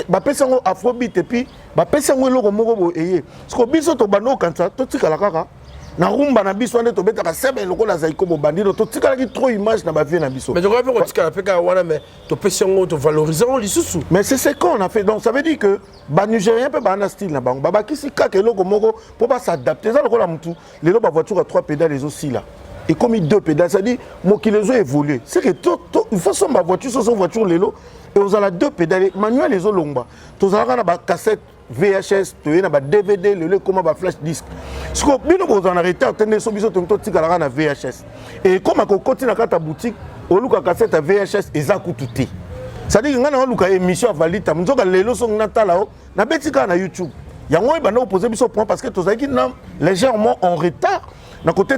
bapesi yango afrobeat, et puis bapesi yango eloko moko boye eye. Siko biso tobanda okanisa totikala kaka na rumba na biso wana tobetaka sebe lokola Zaiko. Bobandino totikalaki trop image na bavie na biso. Mais tokoki mpe kotikala mpe kaka wana, mais topesi yango, tovalorize yango lisusu. Mais c'est ce qu'on a fait. Donc ça veut dire que banigérien mpe baa na style na bango, babakisi kaka eloko moko mpo bas'adapte. Eza lokola motu lelo bavoiture ya 3 pédale ezosila, ekomi 2 pédales, c'est-à-dire mokili ezo évolue. C'est que il faut somba voiture, soso voiture lelo ezala 2 pédales, manuel ezolongwa. Tozalaka na bacassette VHS, toye na ba DVD, lelo ekóma baflash disque. Siko bino bozala na retard te nde so biso tongi totikalaka na VHS. Ekóma kokoti na kati ya boutique, oluka cassette ya VHS eza kutu te. C'est-à-dire ngai na oluka émission ya Valita nzoka lelo songi natala o nabeti kaka na YouTube. Yango oyo ebanda kopose biso point parce que tozalaki na légèrement en retard na côté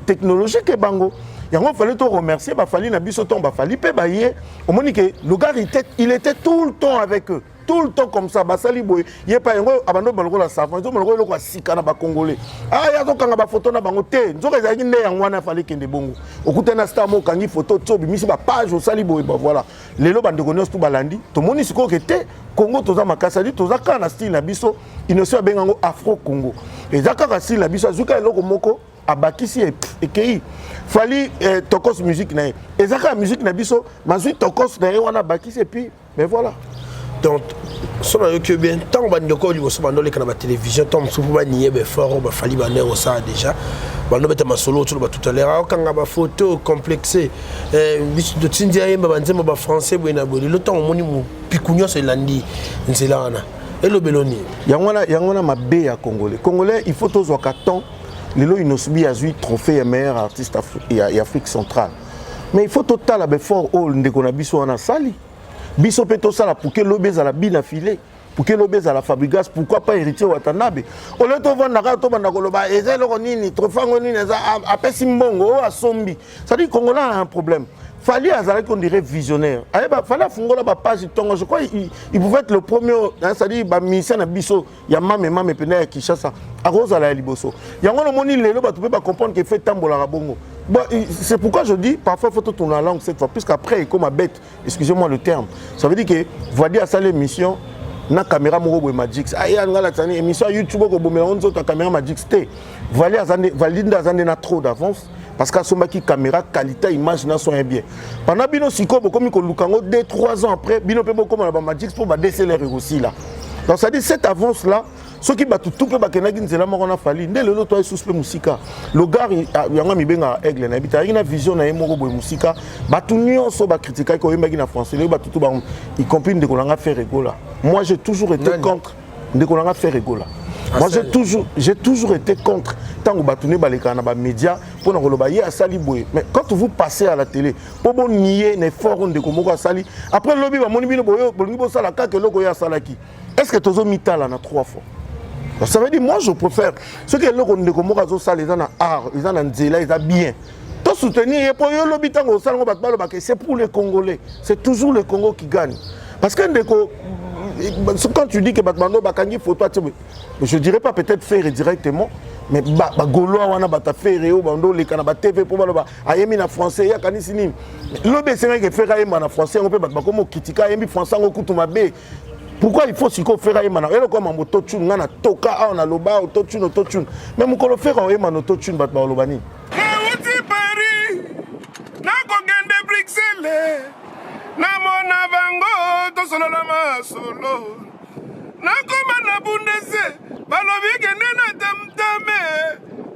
technologique ebango. Yango fallait to remercier bafali na biso. Ntongo bafali mpe baye, omoni ke le gars il était tout le temps avec eux, tout le temps comme ça. Basali boye, ye pa yango abando balokola savon, ezomona lokola eloko ya sika na bacongolais. Aya azokanga bafoto na bango te, nzoka ezalaki nde yango wana. Afali kende bongo, okutani na star mo, okangi foto ti obimisi bapage, osali boye. Ba voilà, lelo bandeko nyonso tu balandi. Tomoni sikoyo ke te, Congo toza makasi adi, toza kaka na style na biso. Innoss'B abenga yango Afro Congo, eza kaka style na biso. Azwi kaka eloko moko, abakisi, ekei. Fally, Tokos, musique na ye eza kaka musique na biso. Mazwi Tokos na ye wana, abakisi, et puis mais voilà. Donc so nayoki yo bien, ntango bandeko oyo liboso bandoleka na batélévision, ntango mosusu mpo banie baeffort oyo bafali bande kosala déjà, bandobeta masolo oyo toloba tout à l'heure, aokanga bafoto complexe, biso totindi ayemba banzembo bafrançais boye na boye. Lelo ntango omoni mopiku nyonso elandi nzela wana, elobelo nini? Yango wana, yango wana mabe ya Congolais. Congolais, il faut tozwaka temps. Lelo Innoss'B azwi trophée ya meilleur artiste ya Afrique centrale, mais il faut totala baeffort oyo ndeko na biso wana asali. Biso mpe tosala pour que lobi ezala bina file, pour que lobi ezala Fabregas, pourquoi pas Héritier Watanabe. Ole tovanda kaka, tobanda koloba eza eloko nini, trophée yango nini, eza apesi mbongo oyo asombi. C'est-à-dire Congolais a un problème. Fally azalaki, on dirait, visionnaire. Ayeba Fally afungola bapage ntongo. Je crois il pouvait être le premier, hein, c'est-à-dire bamusicien na biso ya mame mame pene ya Kinshasa, akozala ya liboso. Yango nomoni lelo bato mpe bacomprendre ke fe etambolaka bongo. Bon, c'est pourquoi je dis parfois il faut tourner la langue cette fois, puisqu'après ekoma bête, excusez-moi le terme. Ça veut dire que Vadi asala émission na caméra moko boye Magix. Aya nga lakisa ni émission ya YouTube, okobomela ngo nzoto ya caméra Magix te. Vali aza nde, Vali nde aza nde na trop d'avance parce que asombaki caméra qualité, image na son ya bien. Pendant bino sikoyo bokomi koluka yango 2 3 ans après, bino mpe bokóma na bamagix mpo ba DSLR ekosila. Donc ça dit cette avance là, soki bato tu mpe bakendaki nzela moko na Fally nde lelo toa lisusu mpe mosika. Logar yango amibengaka aigle na yebi te, ayaki na vision na ye moko boye mosika. Bato nyonso bakritikaki, oyembaki na français. Lelo bato tu bango, y compris ndeko na nga Ferre Gola. Moi, j'ai toujours été contre ndeko na nga Ferre Gola. Moi, j'ai toujours, j'ai toujours été contre. Tant que bato baleka na ba média pour na koloba ye asali boye. Mais quand vous passez à la télé, po bo nier na effort ndeko moko asali, après lobi ba moni bino boyo bolingi bosala kaka eloko ye asalaki. Est-ce que tozo mitala na trois fois? Donc, ça veut dire moi je préfère ce que eloko ndeko moko azosala eza na art, eza na nzela, eza bien. To soutenir ye po yo lobi ntango osala ngo bato balobaka c'est pour les Congolais. C'est toujours le Congo qui gagne. Parce que ndeko, quand tu dis que bato bando bakangi photo atie, je dirais pas peut-être faire directement, mais bagaulois wana bato affaire oyo bando oleka na batv mpo baloba ayembi na français, ye akanisi nini? Lobi esengaki Ferre ayemba na français yango mpe bato bakoma okitika ayembi français yango kutu mabe. Pourquoi il faut sikoyo Ferre ayemba na eloko ya mambo autotune? Nga na toka awa na loba autotune, autotune, mais mokolo Ferre oyemba na autotune, bato baloba nini? Nauti Paris, nakokende Bruxelles, namona bango, tosolola masolo. Nakoma na Bundese, balobi kende na tamtame,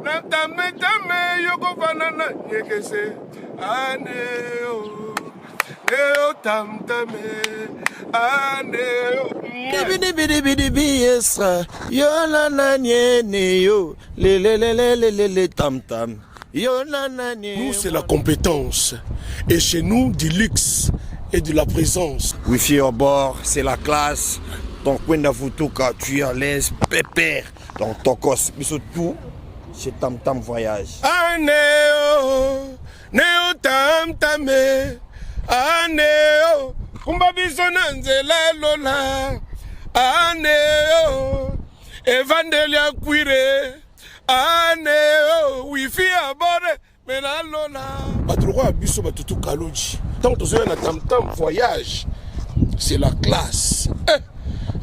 na tametame, yokofana na nyekese aneo neo tamtame aneo. Dibidibidibidibi yo na naniene yo lelelelelelele tam tam yo na nanie. Nous, c'est la compétence. Et chez nous, du luxe et de la présence. Wifi au bord, c'est la classe. Donc, Kwenda Futuka, tu es à l'aise, pépère. Donc, Tokos, mais surtout, chez Tam Tam Voyage. Aneo neo tamtame aneo, kumba biso na nzela lola aneo, evandeli ya kwire aneo, wifi ya bore mela lola. Bato lokola biso batutu kaloji, ntango tozoya na Tamtam Voyage, c'est la classe.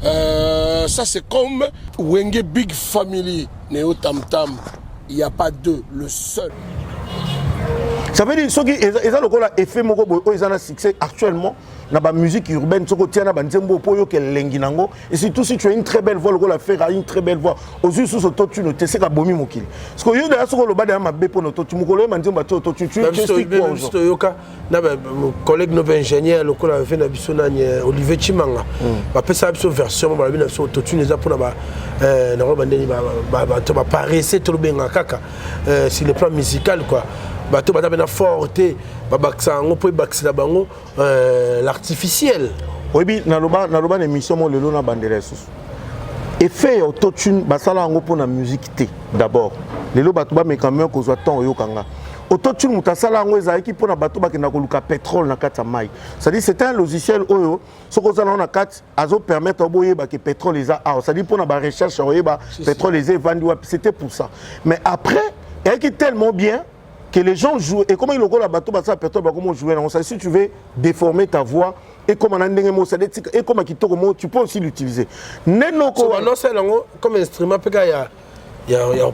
Eh, ça c'est comme Wenge Big Family. Neo Tam Tam, il n'y a pas deux, le seul. Ça veut dire soki eza lokola effet moko boye oyo eza na succès actuellement na bamusique urbaine, soki otia na banzembo mpo oyoka elengi nango, et surtout si tu as une très belle voix lokola Ferre, une très belle voix, ozwi susu autotune te, seka bomi mokili. Parce que yo daya soki oloba daya mabe mpo na autotune, mokolo oyeba nzembo atia autotune, tu expliques quoi aux gens? Toyoka na collègue no ingénieur lokola ve na biso nani, Olivier Chimanga, bapesaka biso version mo balobi na biso autotune eza mpona nango bandeni bato baparese, tolobenga kaka sur le plan musical quoi, bato baza pena fort te, babakisa yango mpo ebakisela bango l'artificiel. Oyebi, naloba na émission mo lelo na bandela lisusu, effet ya autotune basala yango mpona musique te d'abord. Lelo bato bameka me kozwa temps oyokanga autotune, moto asala yango ezalaki mpona bato bakenda koluka pétrole na kati ya mai. C'est-à-dire, c'est un logiciel oyo soki oza nango na kati, azopermettre boyeba ke pétrole eza awa. C'est-à-dire mpona barecherche ya koyeba pétrole eza evandi wapi. C'était pour ça. Mais après eyaki tellement bien que les gens jouent et comment lokola bato basala pétrole bakoma jouer nango. Ça, si tu veux déformer ta voix ekoma na ndenge moko, c'est-à-dire ekoma kitoko moko, tu peux aussi l'utiliser nde noko. Banosala yango comme instrument mpe kaka ya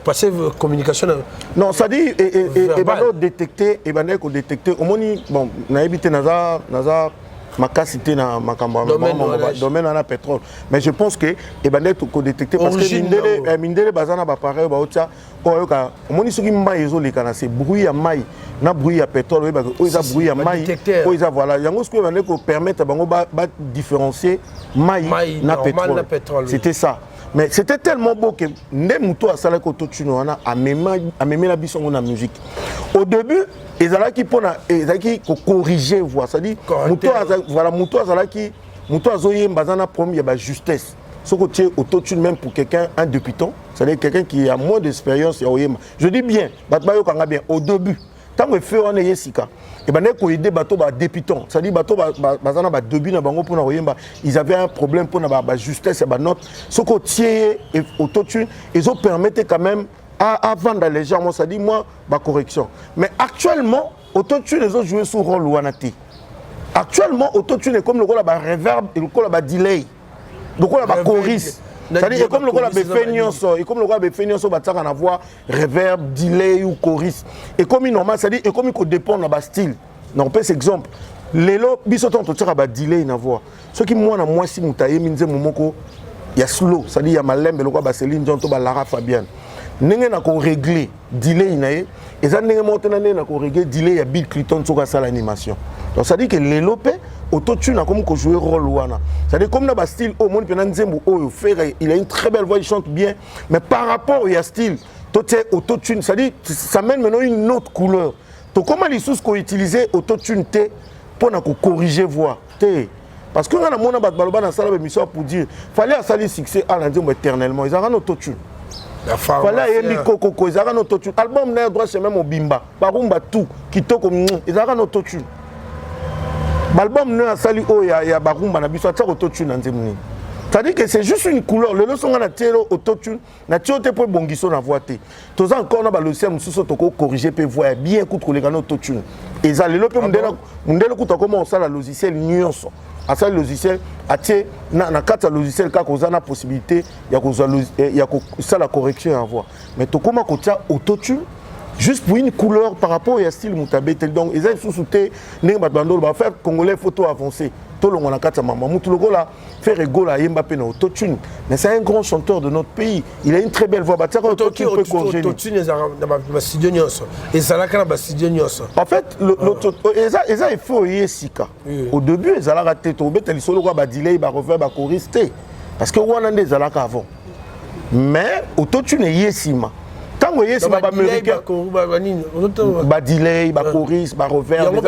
passer communication na Non, c'est-à-dire ebanda odétecte, ebandaki kodétecte. Omoni, bon, nayebi te, naza makasi te na makambo ya domaine wana pétrole, mais je pense que ebandaki kodétecte parce que mindele baza na baappareil baotia oyo oyoka. Omoni, soki mai ezoleka na se, bruit ya mai na bruit ya pétrole, oyebaka oyo eza bruit ya mai, oyo eza, voilà. Yango sikoyo ebandaki kopermettre bango badifférencier mai na pétrole. C'était ça. Mais c'était tellement beau que nde moto asalaki autotune wana amemela biso yango na musique. Au début ezalaki mpona ezalaki kocorriger voix, c'est-à-dire moto, voilà, moto azalaki, moto azoyemba aza na problème ya bajustesse. Soki otie autotune, même pour quelqu'un, un débutant, c'est-à-dire quelqu'un qui a moins d'expérience ya koyemba, je dis bien, bato bayokanga bien, au début ntango effet wana eye sika, ebandaki koaider bato badébutant, c'est-à-dire bato baza na badébut na bango mpona koyemba, ils avaient un problème mpona bajustesse ya banote. Soki otie ye autotune, ezopermettre quand même avanda légèrement, c'est-à-dire moi bacorrection. Mais actuellement autotune ezojouer sous rôle wana te. Actuellement autotune ekomi lokola bareverb, lokola badelay, lokola bachorus, c'est-à-dire ekomi lokola baeffet nyonso, ekomi lokola baeffet nyonso batiaka na voix, reverb, delay ou chorus, ekomi normal. C'est-à-dire ekomi kodépendre na bastyle. Na kopesa exemple, lelo biso ntango totiaka badelay na voix, soki mwana mwasi moto ayemi nzembo moko ya slow, c'est-à-dire ya malembe lokola baCéline Dion to baLara Fabian, ndenge na korégler delay na ye eza ndenge moko te na ndenge na korégler delay ya Bill Clinton soki asala animation. Donc c'est-à-dire que lelo mpe Autotune akomi kojouer rôle wana, c'est-à-dire comme na bastyle oyo omoni mpena nzembo oyo Ferre, il a une très belle voix, il chante bien, mais par rapport ya style totie autotune, c'est-à-dire ça mène maintenant une autre couleur. Tokóma lisusu koutiliser autotune te mpo na kocorriger voix te, parce que nga namona bato baloba nasala baémission pour dire Fally asali succès ala nzembo éternellement, ezalaka na autotune. Fally ayembi kokoko, ezalaka na autotune. Album na ye Droit Chemin mobimba, barumba tout kitoko, ezalaka na autotune. Baalbum no asali oyo ya barumba na biso, atiaka autotune na nzembo nini? C'est-à-dire que c'est juste une couleur. Lelo songa na tielo autotune na tio te mpo ebongiso na voix te. Toza encore na balogiciel mosusu oyo tokocorriger mpe voix ya bien kutu koleka na autotune. Eza lelo mpe mondele kutu akoma kosala logiciel nyonso, asali logiciel atie na kati ya logiciel kaka, oza na possibilité ya kozwa ya kosala correction ya voix. Mais tokóma kotia autotune juste pour une couleur par rapport ya style moto abeteli. Donc eza lisusu te ndenge bato bandolo bafaire. Congolais, faut to avancer, tolongwa na kati ya mama. Mutu lokola Ferre Gola ayemba mpe na autotune, mais c'est un grand chanteur de notre pays, il a une très belle voix. Batiaka autotune mpe corriger. Autotune ezalaka na bastudio nyonso, ezalaka na bastudio nyonso? En fait, eza effet oye sika. Au début ezalaka te. Tobeta lisolo lokola badelay, bareverb, bachorus te, parce que wana nde ezalaka avant. Mais autotune eye nsima. Ntango eye nsima, baaméricain, badelay, bachorus, bareverb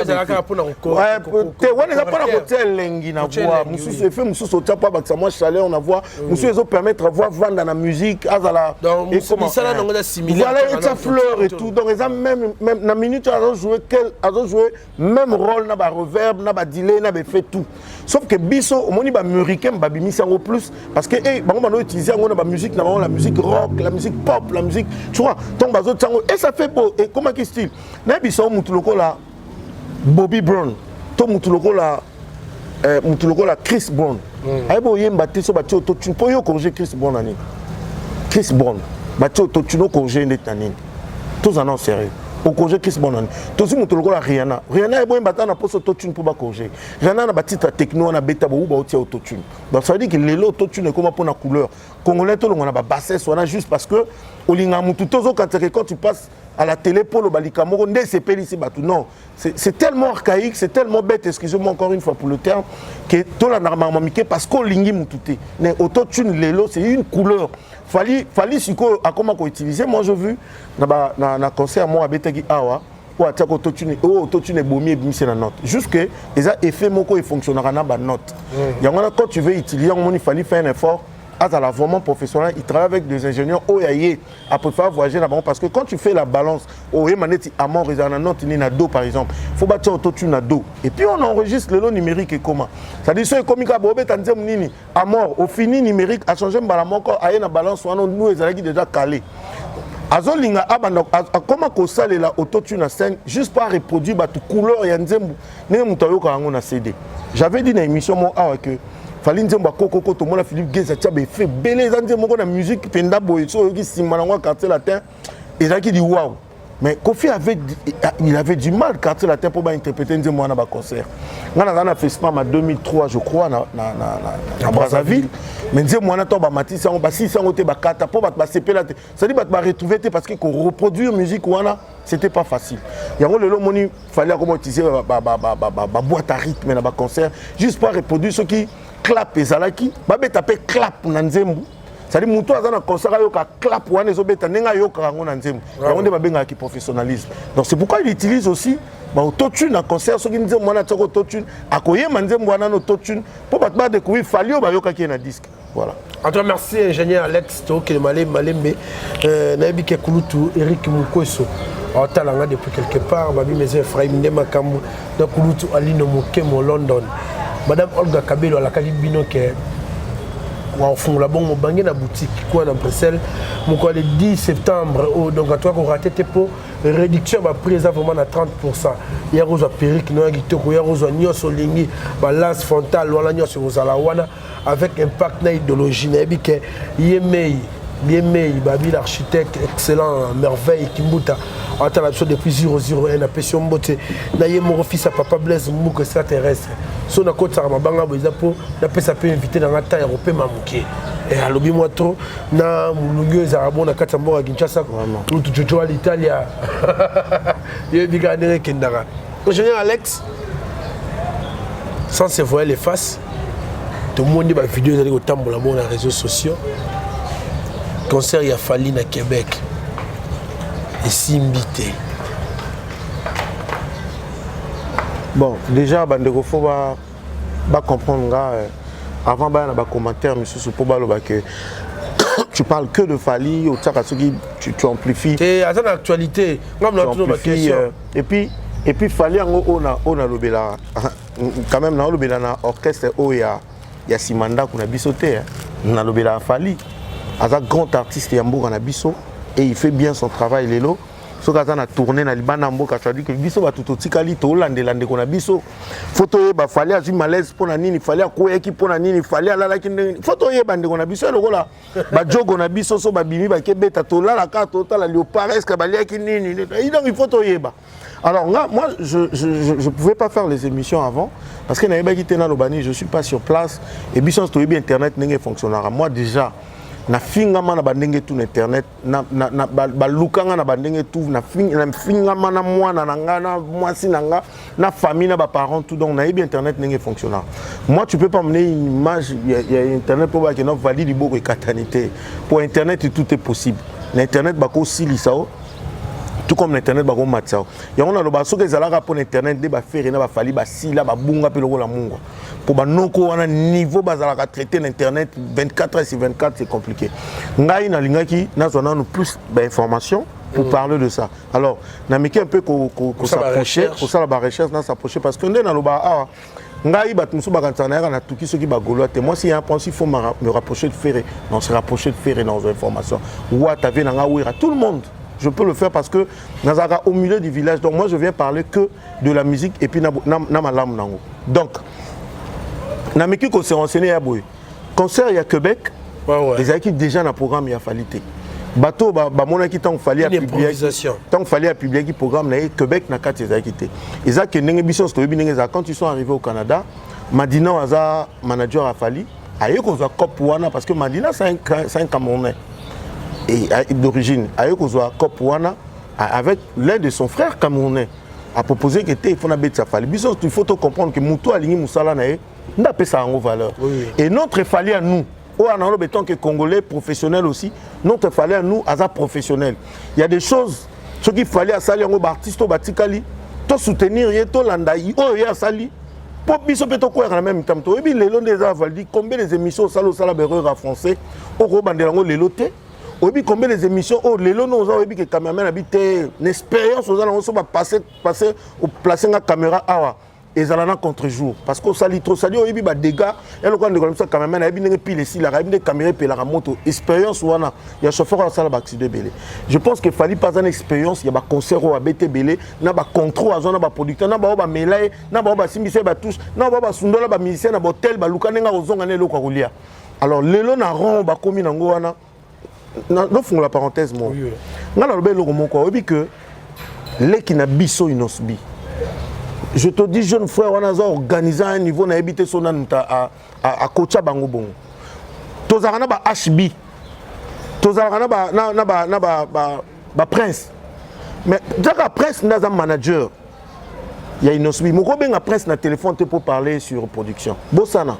te, wana eza mpona kotia elengi na voix mosusu. Effet mosusu otia mpo abakisa mwa chaleur na voix mosusu, ezopermettre voix vanda na musique, azala Voilà, etia fleur et tout. Donc eza même na minute azojouer même rôle na bareverb, na badelay, na baeffet, tout, sauf que biso omoni baaméricain babimisi yango plus, parce que eh, bango bando utiliser yango na bamusique na bango, la musique rock, la musique pop, la musique, tu vois. Donc bazotia yango et ça fait beau. Ekomaki style. Nayebi so mutu lokola Bobby Brown to mutu lokola Chris Brown ayebi oyemba te. So batie autotune mpo yo corriger Chris Brown na nini? Chris Brown batie autotune, ocorriger ndeti na nini? Tozala na sérieux, ocorriger Chris Brown na nini? Tozwi moto lokola Rihanna. Rihanna eboyemba ata na poso autotune mpo bacorriger Rihanna na batitre ya techno wana beta bowu baotia autotune. Donc ça veut dire que lelo autotune ekoma mpona couleur. Congolais, tolongwa na babassesse wana juste parce que olingaka motu te, ozokanisa quand tu passes à la télé mpo oloba likambo moko nde esepelisi bato. Non, c'est tellement archaïque, c'est tellement bête, excusez-moi encore une fois pour le terme, que tolandaka makambo mike parce que olingi motu te. Mais autotune lelo, c'est une couleur. Fally sikoyo akoma koutiliser. Moi, je vu na concert moko abetaki awa oyo atiaka autotune. Oyo autotune ebomi, ebimisi na note, juste que eza effet moko efonctionnaka na banote yango wana. Quand tu veux utiliser yango, moni Fally fait un effort, azala vraiment professionnel, il travaille avec des ingénieurs oyo aye apréfère voyager na bango, parce que quand tu fais la balance, oyema neti amor ezala na note nini, na do par exemple, faut batia autotune na do et puis on enregistre. Lelo numérique ekoma, c'est-à-dire so ekomi kaka boobeta nzembo nini, amor ofini, numérique achange mbala moko, aye na balance wana. Nu ezalaki déjà calé. Azolinga abanda akoma kosalela autotune na scène juste pour reproduire bato couleur ya nzembo ndenge moto ayokaka yango na CD. J'avais dit na émission moko awa que Fally, nzembo akokoko, tomona Philippe Gez atia baeffet ebele. Eza nzembo moko na musique mpenza boye, so oyoki nsima nango ya Quartier Latin ezalaki di wow. Mais Kofi avait, il avait du mal, Quartier Latin, mpo bainterpréter nzembo wana baconcert. Ngai naza na Fespam en 2003, je crois, na Brazzaville, mais nzembo wana to bamatisi yango, basilisi yango te, bakata mpo bato basepela te, c'est-à-dire bato baretrouve te, parce que koreproduire musique wana, c'était pas facile. Yango lelo omoni Fally akoma utiliser baboîte à rythme na baconcert juste pour reproduire. Soki clap ezalaki, babeta mpe clap na nzembo, c'est-à-dire moto aza na concert ayoka clap wana ezobeta ndenge ayokaka yango na nzembo. Yango nde babengaka professionnalisme. Donc c'est pourquoi il utilise aussi baautotune na concert. Soki nzembo wana atiaka autotune, akoyemba nzembo wana na autotune mpo bato badécouvrir Fally oyo bayokaki ye na disque. Voilà. En tout cas, merci ingénieur Alex Tokele Malembe Malembe. Nayebi ke kulutu Eric Mukweso aotalanga depuis quelque part, babi maison Ephraim nde makambo na kulutu Alino Mokemo London. Madame Olga Kabelo alakaki bino ke wafungola bongo mobange na boutique kuna na Bruxelles moko le 10 septembre oyo. Donc en tout cas, korater te mpo réduction ya baprix eza vraiment na 30. Ya kozwa perruque no ya kitoko, ya kozwa nyonso olingi, balace frontal wana nyonso ekozala wana avec impact na idéologie. Nayebi ke ye mei, ye mei babi l'architecte excellent Merveille Kimbuta atala biso depuis 001. Apesi yo mbote na ye moko, fils ya papa Blaise Mbuku extraterrestre. So nakotisaka mabanga boye eza mpo napesa mpe invité na nga ta ya kopema moke. Alobi mwa trop na molungi oyo ezalaka bon na kati ya mboka ya Kinshasa. Lutu jojo wa l'Italia, yebi kaka ndenge ekendaka. Ingénieur Alex. Sans se voiler les faces, tomoni ba vidéo ezali kotambola bongo na réseaux sociaux. Concert ya Fally na Québec esimbi te. Bon, déjà bandeko faut ba ba comprendre nga euh, avant baya na ba commentaire misusu po baloba que tu parles que de Fally otiaka soki tu, tu amplifies te aza na actualité nga mna tuna ba question euh, et puis et puis Fally yango oyo na oyo nalobela quand même naolobela na orchestre oyo ya ya nsima ndako na biso te nalobela Fally aza grand artiste ya mboka na biso et il fait bien son travail lelo soki aza na tournée na libanda mboka c'est-à-dire que biso bato totikali tolandela ndeko na biso faut toyeba Fally azwi malaise mpo na nini Fally akweyaki mpo na nini Fally alalaki ndenge faut toyeba ndeko na biso lokola bajogo na biso so babimi bakebeta tolala kaka totala léopard est ce que baliaki nini. Donc il faut toyeba. Alors nga, moi, je pouvais pas faire les émissions avant parce que nayebaki te naloba nini, je suis pas sur place et biso toyebi internet ndenge fonctionnera. Moi déjà nafingama na bandenge tu na internet, balukanga na bandenge tu, nafingama na mwana na nga, na mwasi na nga, na famille, na baparent, tout. Donc nayebi internet ndenge fonctionnera. Moi, tu peux pas mener une image ya, ya internet mpo bakenda valide liboko ekatani te. Po internet, tout est possible na internet. Bakosilisa o tout comme na internet bakomatisa o yango. Naloba soki ezalaka mpo na internet nde baFerre na baFally basila babunga mpe lokola mungwa, mpo banoko wana niveau bazalaka traité na internet 24 heures sur 24, c'est compliqué. Ngai nalingaki nazwa nanu plus bainformation pour parler de ça. Alors nameki un peu kos'approcher, kosala barecherche, na s'approcher, parce que nde naloba awa, ngai bato mosusu bakanisaka nayaka natuki soki bagaulois te. Moi, si ya pense, il faut me rapprocher de Ferre, non, se rapprocher de Ferre dans information wata vie nanga wera, tout le monde, je peux le faire parce que nazalaka au milieu du village. Donc moi, je viens parler que de la musique et puis na, na, na malamu nango. Donc nameki kose renseigner ya boye, concert ya Québec ezalaki déjà na programme ya Fally te. Bato bamonaki ntango Fally ntango Fally apubliaki programme na ye, Québec na kati ezalaki te. Eza ke ndenge biso nyonso toyebi ndenge ezala. Quand ils sont arrivés au Canada, Madina aza manager ya Fally, aye kozwa cope wana parce que Madina, c'est un Camerounais et d'origine. Aye kozwa cope wana avec l'un de son frère camerounais, a proposé que te, il faut nabetisa Fally. Biso, il faut to comprendre que moto alingi mosala na ye nde apesa yango valeur. Et notre Fally à nous, oyo analoba tant que Congolais professionnel aussi, notre Fally à nous aza professionnel. Il y a des choses, soki Fally asali yango, baartiste oyo batikali tosoutenir ye, tolanda oyo ye asali, mpo biso mpe tokweyaka na même ntango. Toyebi lelo nde eza validi. Combien des émissions osala, osala baerreur ya français, okobandela yango lelo te. Oyebi combien des émissions oyo lelo no oza, oyebi ke cameraman abi te, na expérience oza nango, so bapasse passe oplace nga caméra awa, ezala na contre-jour parce que osali trop sali, oyebi badégâts ya lokola ndeko na biso cameraman ayebi ndenge pile esilaka, ayebi ndenge caméra epelaka moto. Expérience wana ya chauffeur oyo asala baaccident ebele. Je pense que Fally mpe aza na expérience ya baconcert oyo abeti ebele, na bacontrôle azwa na baproducteur, na bao bamela ye, na bao basimbisa ye batouche, na bao basundola bamusicien na bahotel, baluka ndenge akozonga na eloko ya kolia. Alors lelo na rond bakomi nango wana, nofungola parenthèse moko. Ngai naloba eloko moko, oyebi que leki na biso Innoss'B, je te dis, jeune frère wana aza organisé à un niveau, nayebi te so nanu akotya bango bongo. Tozalaka na ba HB, tozalaka na baprince, mais kaka Prince nde aza manager ya Innoss'B. Moko obenga Prince na téléphone te pour parler sur production, bosana,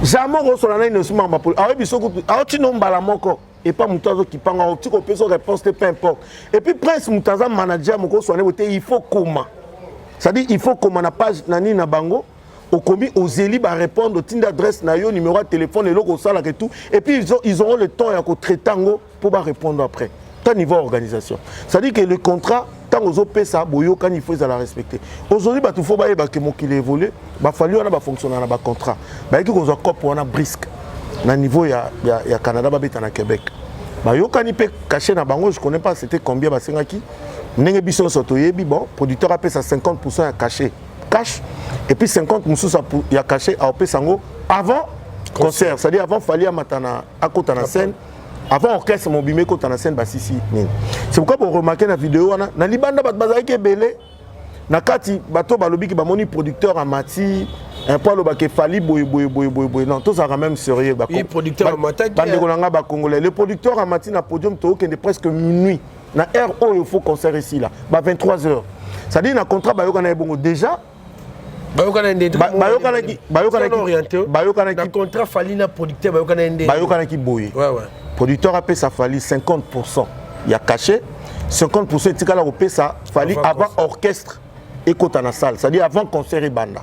jamais okosola na Innoss'B makambo. Aoyebi soki aotina mbala moko epa moto azokipanga, oti kopesa réponse te, peu importe. Et puis Prince moto aza manager, moko oswana boye te. Il faut koma, c'est-à-dire il faut koma na page na nini na bango, okomi, ozeli barépondre, otindi adresse na yo, numéro ya téléphone, eloko osalaka et tout, et puis ils auront le temps ya kotraite yango mpo barépondre après. Ta niveau organisation, c'est-à-dire que le contrat, ntango ozopesa boyokani, il faut ezala respecté. Aujourd'hui bato faut bayeba ke mokili évolue. BaFally wana bafonctionne na bacontrat. Bayaki kozwa cope wana brisque na niveau ya Canada, babeta na Québec, bayokani mpe cachet na bango, je connais pas c'était combien basengaki. Ndenge biso nyonso toyebi, bon, producteur apesa 50 ya cachet cash et puis 50 mosusu ya cachet aopesa yango avant concert, c'est-à-dire avant Fally amata na akota na scène, avant orchestre mobima ekota na scène, basisi nini. C'est pourquoi boremarquer na video wana, na libanda bato bazalaki ebele, na kati bato balobiki bamoni producteur amati mpo alobaka eFally boye boye boye boye boye. Non, tozalaka même sérieux. Bandeko na nga bacongolais, le producteur amati na podium, tookende presque minuit na heure oyo faut concert esila ba 23 heures, c'est-à-dire na contrat bayokana ye bongo déjà. Bayokanaki bayokanaki contrat Fally na producteur, bayokana nde. Bayokanaki boye: producteur apesa Fally 50 ya cachet, 50 etikala kopesa Fally avant orchestre ekota na salle, c'est-à-dire avant concert ebanda.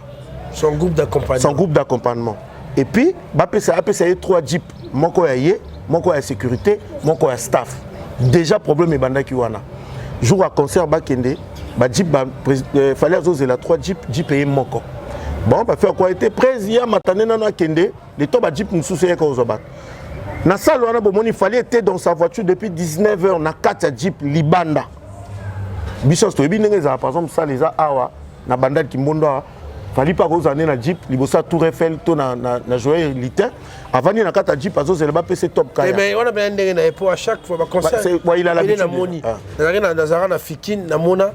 Son groupe d'accompagnement. Son groupe d'accompagnement. Et puis bapesa, apesa ye 3 jeep, moko ya ye, moko ya sécurité, moko ya staff. Déjà problème ebandaki wana. Jour ya concert, bakende bajeep, Fally azozela 3 jeep, jeep eye moko. Bon, bafaire quoi ete prese ya matane nano akende le to bajeep mosusu eyeka kozwa bato na salle wana. Bomoni, Fally était dans sa voiture depuis 19 heures na kati ya jeep libanda. Biso nyonso toyebi ndenge ezala. Par exemple, salle eza awa na Bandal Kimbondo awa, Fally mpe akozala nde na jeep liboso ya Tour Eiffel to na Joel Litin, avandi na kati ya jeep, azozela bapesa top kaya. Mais wana mpenza ndenge na ye, po à chaque fois baconcert namoni, nazalaka na Fikine, namona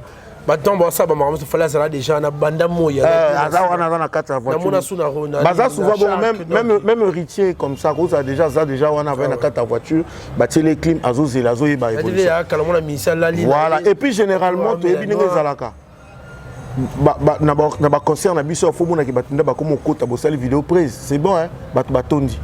baton basala bamakambo. Fally azala déjà na banda moi. Aza wana, aza na kati ya voiture. Namona su na Baza souvent bon, même héritier comme ça kozala déjà, aza déjà wana, avai na kati ya voiture, batieli clim, azozela, azoyeba. Voilà. Et puis généralement toyebi ndenge ezalaka na baconcert na biso, fo monaki bato nde bakoma okota, bosali vidéo prise, c'est bon hein, bato batondi.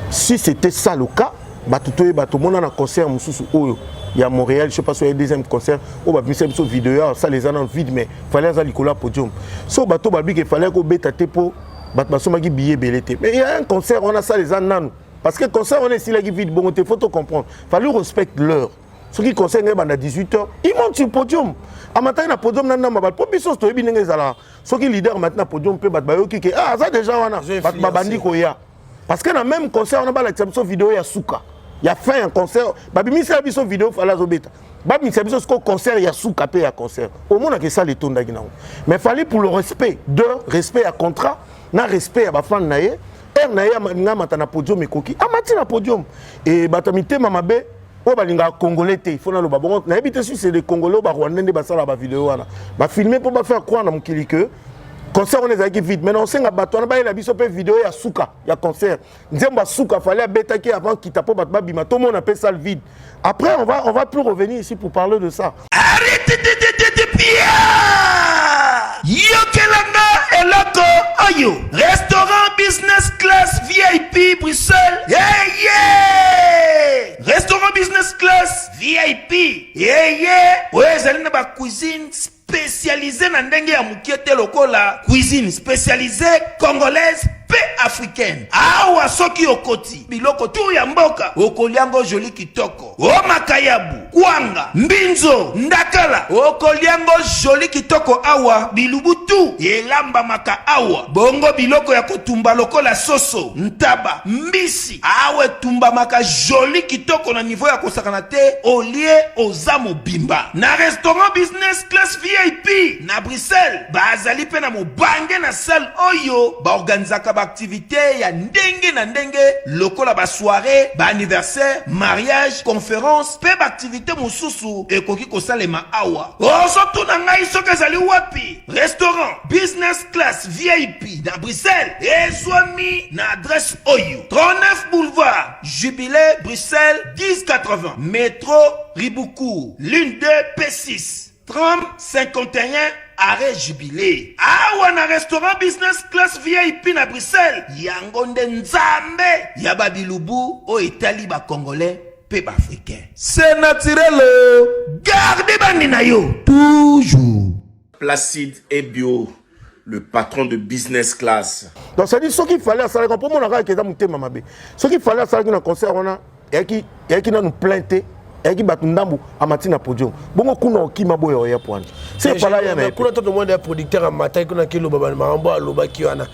Si c'était ça le cas, bato toyeba, tomona na concert mosusu oyo ya Montréal, je sais pas so ya deuxième concert oyo babimisa biso vidéo ya salle eza nano vide, mais Fally aza likolo ya podium. So bato babiki Fally kobeta te mpo bato basomaki billet ebele te. Mais il y a un concert wana, salle eza nanu, parce que concert wana esilaki vide bongo te. Faut to comprendre, Fally respecte l'heure. Soki concert ngai banda 18 heures, il monte sur podium, amataki na podium na ndamba bato, mpo biso toyebi ndenge ezalaka. Soki leader amati na podium mpe bato bayoki ke ah, aza déjà wana, bato babandi koya. Parce que na même concert wana, balakisa biso vidéo ya suka ya fin ya concert, babimisela biso vidéo Fally azobeta. Babimisa biso sikoyo concert ya suka mpe ya concert, omonaka esala etondaki nango. Mais Fally, pour le respect de respect ya contrat na respect ya bafan na ye, heure na ye alinga amata na podium ekoki, amati na podium. E bato ya mitema mabe oyo balingaka Congolais te, il faut naloba bongo, nayebi te si c'est des Congolais oyo Barwandais nde basala bavidéo wana, bafilme mpo bafaire croire na mokili que concert wana ezalaki vide. Mais osenga bato wana bayela biso mpe vidéo ya suka ya concert, nzembo ya suka Fally abetaki avant kita, mpo bato babima, tomona mpe salle vide. Après on va plus revenir ici pour parler de ça. Yokelanga eloko oyo: restaurant business class VIP Bruxelles. Yeye, restaurant business class VIP yeye oyo ezali na bacuisine spécialisé na ndenge ya mokie te, lokola cuisine spécialisée congolaise mpe africaine. Awa soki okoti, biloko tu ya mboka okoliango joli kitoko: o makayabu, kwanga, mbinzo, ndakala, okoliango joli kitoko. Awa bilubu tu elambamaka awa bongo, biloko ya kotumba lokola soso, ntaba, mbisi, awa etumbamaka joli kitoko na niveau ya kosakana te. Olie, oza mobimba. Na restaurant business class VIP na Bruxelles, bazali mpe na mobange na salle oyo baorganizaka baaktivité ya ndenge na ndenge, lokola basoirée, baanniversaire, mariage, conférence mpe baaktivité mosusu ekoki kosalema awa. Ozotuna ngai soki ezali wapi? Restaurant business class VIP na Bruxelles ezwami na adresse oyo: 39 boulevard Jubilé, Bruxelles 1080, métro Ribaucourt, ligne 2 P6, tram 51, arrêt Jubilé. Awa na restaurant business class VIP na Bruxelles, yango nde nzambe ya babilubu oyo etali Bacongolais mpe Baafricain. C'est naturel, garde bandi na yo toujours. Placide Ebio, le patron de business class. Donc c'est à dire, soki Fally asalaki, mpo mona kaka eza motema mabe, soki Fally asalaki na concert wana eyaki nanu plein te, eyaki bato ndambu, amati na podium bongo, kuna okima boya oya po wana se Fally aya na ye. Kuna to tomona ya producteur amataki kuna, kiloba makambo alobaki wana,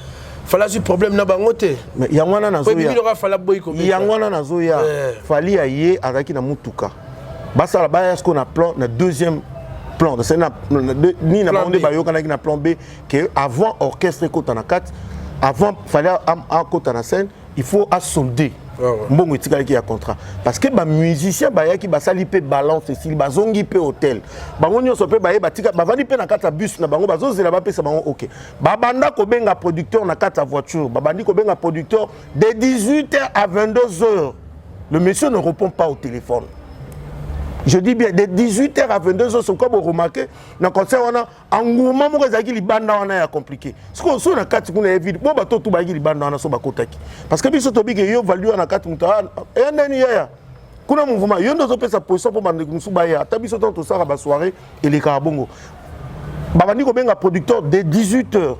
Fally azwi problème na bango te. Yango wana nazoya, Fally aboyi. Yango wana nazoya. Fally ya ye azalaki na mutuka, basala baya sikoyo na plan, na deuxième plan, c'est na nini na bango nde bayokanaki na plan B que avant orchestre ekota na kati, avant Fally akota na scène, il faut asolde mbongo etikalaki ya contrat, parce que bamusicien bayaki, basali mpe balance, esili, bazongi mpe hotel. Bango nyonso mpe baye, batika, bavandi mpe na kati ya bus na bango, bazozela bapesa bango. Ok, babanda kobenga producteur na kati ya voiture, babandi kobenga producteur de 18h à 22h, le monsieur ne répond pas au téléphone. Je dis bien de 18h à 22h. C'est quoi vous remarquez na concert wana, engouement moko ezalaki libanda wana ya compliqué. Sikoyo so na kati kuna ye vide, bo bato tu bayaki libanda wana, so bakotaki parce que biso tobike yo value wana kati, moto eya ndeni yaya kuna mouvement, yo nde ozopesa position mpo bandeko mosusu baya. Ata biso ntango tosalaka basoirée, elekaka bongo. Babandi kobenga producteur de 18h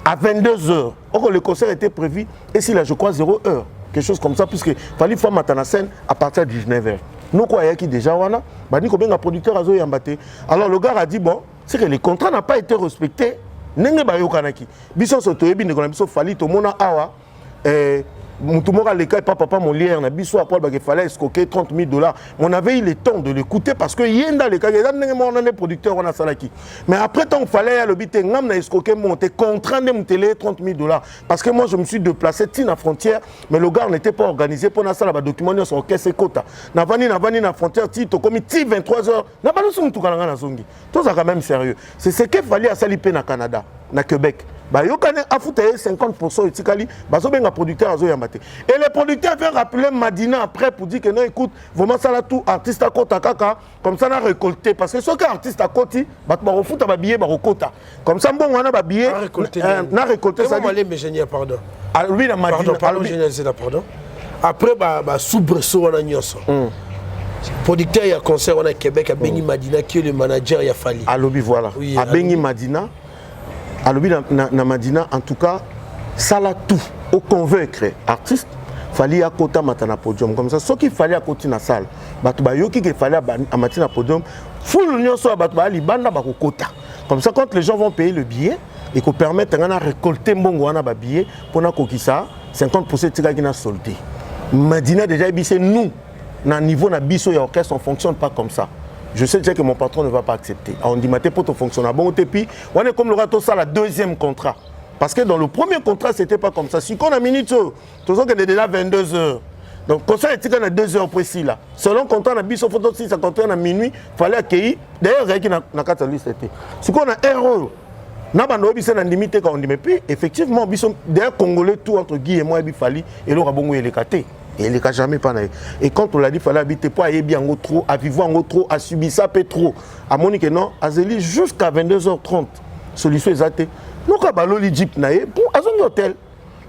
à 22h. Oko le concert était prévu et s'il a, je crois, 0 heure, quelque chose comme ça, puisque Fally faut mata na scène à partir de 19h. Noko ayaki déjà wana, bandi kobenga producteur, azoyamba te. Alors le gars a dit: bon, c'est que le contrat n'a pas été respecté ndenge bayokanaki. Biso nyonso toyebi ndeko na biso Fally. Tomona awa mutu moko aleka epa papa Molière na biso apo alobaka Fally escroquer 30 000 $, mais on avait eu le temps de l'écouter parce que ye nde alekaki. Eza ndenge moko na nde producteur wana asalaki. Mais après, ntango Fally ye alobi te, ngam na escroquer mbongo te, contrat nde moto eleye 30 000 $, parce que moi je me suis déplacé ti na frontière, mais le gars n'était pas organisé mpo nasala badocument nyonso, orchestre ekota. Navandi na frontière ti tokomi ti 23 heures, nabalusi mutuka na ngai, nazongi. Tozalaka même sérieux. C'est ce que Fally asali mpe na Canada, na Québec. Bayokani afuta ye 50, etikali. Bazobenga producteur, azoyamba te. Et le producteur vient rappeler Madina après pour dire que non, écoute, vraiment sala tout, artiste akota kaka, comme ça na récolté, parce que soki artiste akoti, bato bakofuta babillet, bakokota, comme ça mbongo wana babillet na récolté. Pardon. Alobi na Madina, pardon, pardon, pardon. Après ba soubresaut wana nyonso, producteur ya concert wana Québec abengi Madina, qui est le manager ya Fally. Alobi voilà. Oui, abengi Madina, alobi na Madina: en tout cas sala tout oconvaincre artiste Fally akota, mata na podium. Comme ça soki Fally akoti na salle, bato bayoki ke Fally amati na podium, foule nyonso ya bato baya libanda bakokota. Comme ça, quand les gens vont payer le billet, ekopermettre nga na récolter mbongo wana babillet mpona kokisa 50 etikaki na solde. Madina déjà yebisi: nous, na niveau na biso ya orchestre, on fonctionne pas comme ça. Je sais déjà que mon patron ne va pas accepter. Ondima te mpo tofonctionne bongo te. Puis wana comme loka tosala deuxième contrat, parce que dans le premier contrat, c'était pas comme ça. Sikoyo na minute oyo tozokende déjà 22 heures, donc concert etika na 2 heures précis là. Selon contrat na biso, faut tosisa contrat na minuit. Fally akei, d'ailleurs azalaki na kati ya liste te. Sikoyo na heure oyo na bando oyo biso na ndimi te ka ondima. Puis effectivement biso d'ailleurs congolais tout, entre Guy et moi, yebi Fally, eloko bongo eleka te, eleka jamais mpa na ye. Et quand on l'a dit, Fally abi te, mpo ayebi yango trop, avivre yango trop, asubisa mpe trop. Amoni ke non, azeli jusqu'à 22h30, solution eza te. Noka baloli jeep na ye po azongi hôtel.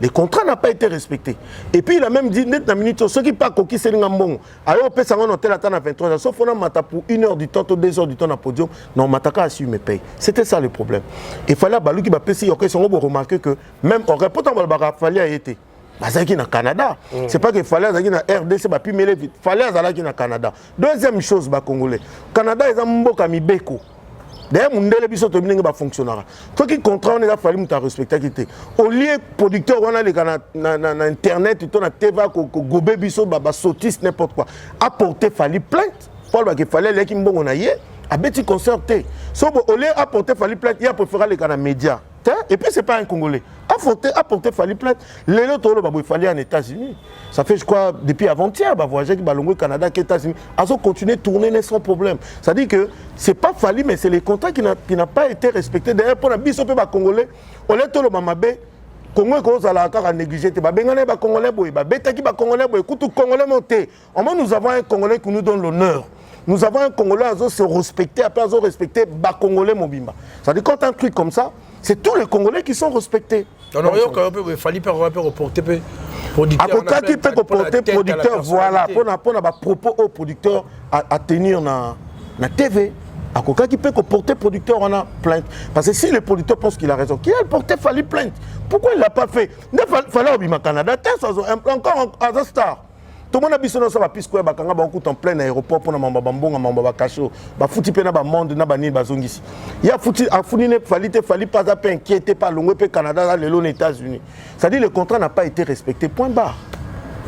Le contrat n'a pas été respecté. Et puis il a même dit net na minute, soki pas akokiseli nga mbongo, ayo opesa ngo na hôtel ata na 23 heures, sauf ona mata pour 1 heure du temps to 2 heures du temps na podium, non, mataka assu me paye. C'était ça le problème. Et Fally baluki bapesi orchestre yango. Boremarquer que même orchestre, pourtant balobaka Fally aye te, bazalaki na Canada. C'est pas que Fally azalaki na RDC, bapimele vite. Fally azalaki na Canada. Deuxième chose, bacongolais, Canada eza mboka mibeko. D'ailleurs mundele, biso toyebi ndenge bafonctionnaka. Soki contrat wana eza Fally moto arespectaki te, au lieu producteur wana aleka na internet to na TV kogobe biso basotiste, n'importe quoi, aporter Fally plainte mpo alobaki Fally aliaki mbongo na ye, abeti concert te. So au lieu aporter Fally plainte, ye apréféré aleka na média te. Et puis c'est pas un Congolais aporter Fally plainte. Lelo toloba boye, Fally en États-Unis, ça fait, je crois, depuis avant-hier, bavoyagaki, balongwe Canada ke États-Unis, azo continuer tourner sans problème. C'est à dire que c'est pas Fally, mais c'est les contrats qui n'a pas été respecté. D'ailleurs mpona biso mpe bacongolais, ole toloba mabe, Congo ekozala kaka négligé te. Babengani bacongolais boye, babetaki bacongolais boye, kutu congolais mo te. Au moins nous avons un Congolais qui nous donne l'honneur. Nous avons un Congolais azo se respecter, après azo respecter bacongolais mobimba. C'est-à-dire, quand un truc comme ça, c'est tous les Congolais qui sont respectés. Fally mpe reporter mpe. Akokaki mpe koporter producteur, voilà, mpona bapropos oyo producteur atenir na TV. Akokaki mpe koporter producteur wana plainte, parce que si le producteur pense qu'il a raison, qu'il a porté Fally plainte, pourquoi il l'a pas fait? Nde Fally obima Canada te, encore aza star. Tomona biso nyonso bapiske oyo bakanga bango kuta en plein aéroport mpona mambo bambonga, mambo bakasho, bafuti mpe na bamonde na banini, bazongisi ye. Afuti, afuni ne Fally te. Fally mpe aza mpe inquiété mpe alongwe mpe Canada, aza lelo na États-Unis. C'est-à-dire, le contrat n'a pas été respecté, point barre.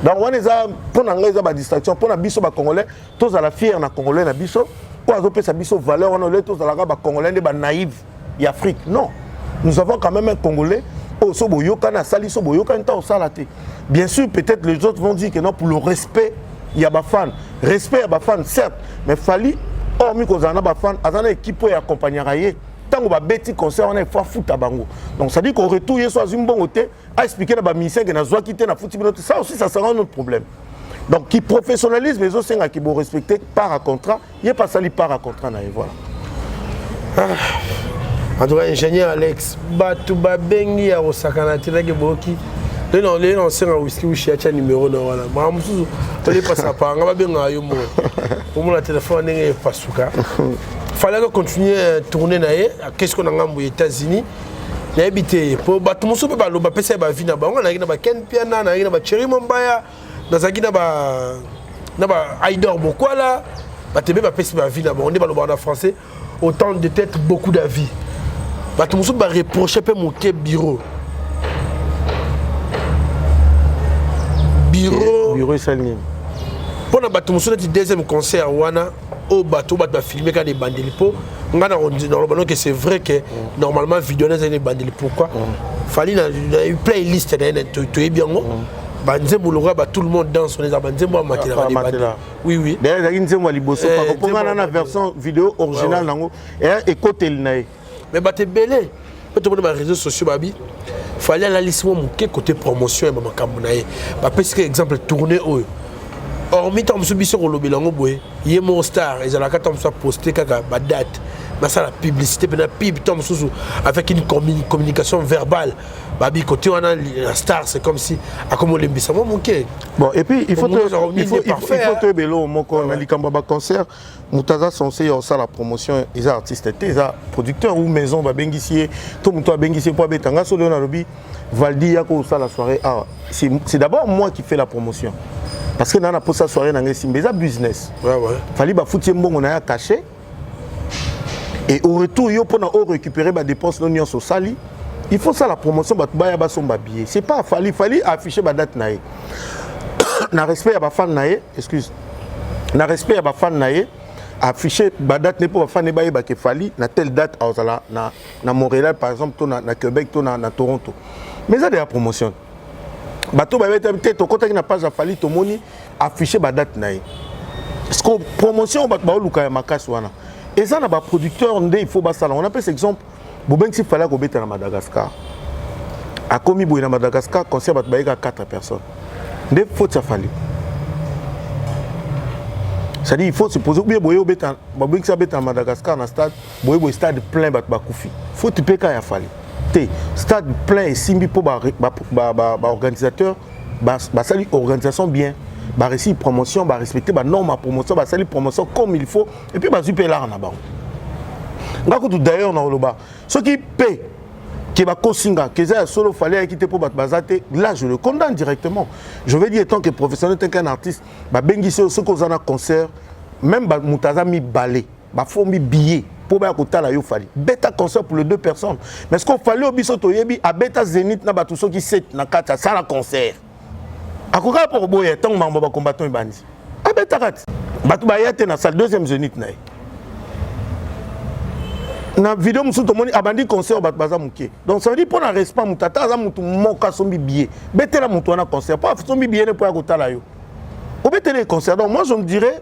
Donc wana eza mpo na ngai eza badistraction. Mpo na biso bacongolais, tozala fier na congolais na biso oyo azopesa biso valeur wana. Ole tozalaka bacongolais nde banaïve ya Afrique? Non, nous avons quand même un Congolais oyo so boyokani asali, so boyokani ntango osala te. Bien sûr, peut-être les autres vont dire que non, pour le respect ya bafan, respect ya bafan, certes, mais Fally, hormis kozala na bafan, aza na équipe oyo accompagnaka ye. Ntango babeti concert wana, efo afuta bango. Donc c'est à dire qu'au retour, ye so azwi mbongo te, aexpliquer na bamusicien ke nazwaki te, nafuti bino te. Ça aussi, ça sera un autre problème. Donc ki professionnalisme ezosengaki borespecte part ya contrat, ye mpe asali part ya contrat na ye, voilà. Ah. En tout cas, ingénieur Alex, bato babengi ya kosakana te nake boyoki lelo na osenga wiski wishi atya numero na wana makambo mosusu tolepasaka panga babengaka yo moko omona telefone ndenge epasuka. Fallait continuer euh, tourner na ye akesi ko na ngambo ya États-Unis. Nayebi te mpo bato mosusu mpe baloba apesa ye bavi na bango. Nazalaki na baken Piana, nazalaki na bacheri Mombaya, nazalaki na ba Aidor Bokwala. Bato ebe bapesi bavi na bango nde balobaka na français, autant de tête, beaucoup d'avis. Bato mosusu bareproche mpe moke bureau. Bureau esali nini? Mpo na bato mosusu neti deuxième concert wana oyo bato bafilme kaka na ebandeli, mpo nga naloba noke c'est vrai que normalement video wana ezali na ebandeli. Pourquoi Fally na playlist na ye toyebi yango, banzembo lokola ba Tout le monde danse wana eza banzembo ya matelaka na ebandeli, oui. D'ailleurs ezalaki nzembo ya liboso pako mpo nga na version vidéo originale nango eya ekoteli na ye. Mais bato ebele mpe tomoni ba réseaux sociaux babi Fally alalisi mwa moke côté promotion ya bamakambo na ye. Bapesi ka exemple tournée oyo, hormis ntango mosusu biso kolobela yango boye, ye moko star ezalaka ntango mosusu aposte kaka badate, basala publicité mpe na pub ntango mosusu avec une communication verbale. Babi côté wana la star, c'est comme si akomi olembisa mwa moke. Bon, et puis il faut toyeba eloko moko na likambo ya baconcert. Moto aza censé ya kosala promotion eza artiste te, eza producteur ou maison babengisi ye to moto abengisi ye mpo abeta. Nga solo oyo nalobi Valdi ya kosala soirée awa, c'est d'abord moi qui fais la promotion parce que naa na posa soirée na ngai esimba, eza business. Fally bafuti ye mbongo na ye ya cachet et au retour yo mpona orécupérer badépense no nyonso osali, il faut ça la promotion, bato baya basomba billet. C'est pas Fally. Fally afficher badate na ye na respect ya bafan na ye, excuse, na respect ya bafan na ye, afficher badate ne mpo bafan ne bayebaka Fally na telle date azala na Montréal par exemple to na Québec to na Toronto. Mais eza deya promotion. Bato bayebi te, tokɔtaki na page ya Fally, tomoni afficher badate na ye. Parce que promotion bato baoluka ya makasi wana eza na baproducteur nde il faut basala. On apesa exemple, bobengisi Fally akobeta na Madagascar, akomi boye na Madagascar, concert bato bayeka 4 personnes, nde faute ya Fally? C'est-à-dire il faut se poser. Ou bien boye obeta, babengisi abeta na Madagascar na stade boye boye, stade plein, bato bakufi, faute mpe ka ya Fally te? Stade plein esimbi mpo baorganisateur basali organisation bien, baréussi promotion, barespecte banorme ya promotion, basali promotion comme il faut et puis bazwi mpe lar na bango. Nga kutu d'ailleurs na koloba soki mpe ke bakosinga ke eza ya solo, Fally ayaki te mpo bato baza te, là je le condamne directement. Je veux dire, tant que professionnel, tant qu'un artiste, babengisi oyo, soki oza na concert, même moto aza mibale bafombi billet mpo baya kotala yo, Fally beta concert pour les deux personnes. Mais ce que Fally oyo biso toyebi, abeta Zénith na bato soki 7 na kati, asala concert, akokaka mpo koboya. Ntango makambo bacombattant ebandi, abetaka ti bato baya te na salle, deuxième Zénith na ye. Na video mosusu tomoni abandi concert, bato baza moke. Donc ça veut dire mpo na respect, moto ata aza motu moko asombi billet, betela moto wana concert mpo asombi billet ne mpo ya kotala yo, obetela ye concert. Donc moi je me dirais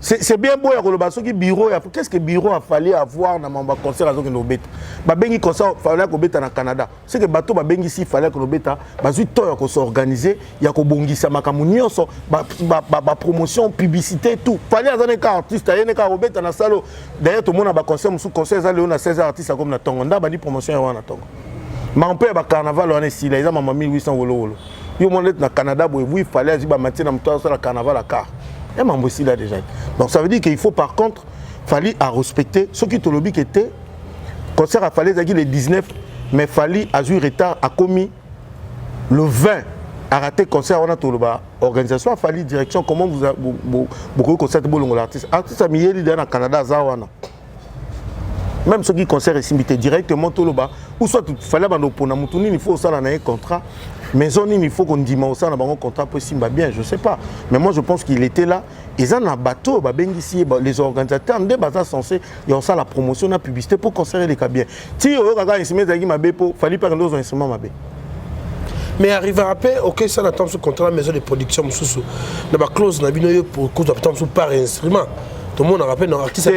c'est bien beau ya koloba soki bureau ya, qu'est-ce que bureau a fallu avoir na mambo ya concert azokende kobeta? Babengi concert, Fally kobeta na Canada, c'est que bato babengisi Fally kobeta bazwi to ya kos'organiser, ya kobongisa makambo nyonso, bapromotion, publicité, tout. Fally aza ne ka artiste, aye ne kaka kobeta na salo. D'ailleurs tomona baconcert mosusu, concert eza lelo na 16 artiste akomi na ntongo nda bandi promotion ya wana ntongo. Makambo mpe ya bacarnaval wana esila, eza mama 1800 wolowolo. Yo mona neti na Canada boye, oui, Fally azwi bamatie na moto asala carnaval à car ya mambo esila déjà. Donc ça veut dire qu'il faut par contre Fally à respecter. Soki tolobi ke te, concert ya Fally ezalaki le 19, mais Fally azwi retard, akomi le 20, a raté concert wana, toloba organisation ya Fally, direction, comment vous bokoki concert bolongola artiste? Artiste amiyeli deya na Canada, aza wana. Même soki concert esimbi te directement, toloba ou soit Fally abanda opona motu nini faut osala na ye contrat, maison nini il faut kondima osala na bango contrat po esimba bien, je sais pas. Mais moi je pense qu'il était là, eza na bato oyo babengisi ye, les organisateurs nde baza censé ya kosala promotion na publicité po concert eleka bien. Ti oyokaka instrument ezalaki mabe mpo Fally mpe akende ozwa instrument mabe. Mais arrivera mpe okesala ntango mosusu contrat na maison de production mosusu na baclause na bino yo kozwa ntango mosusu par instrument, tomonaka mpe na artiste.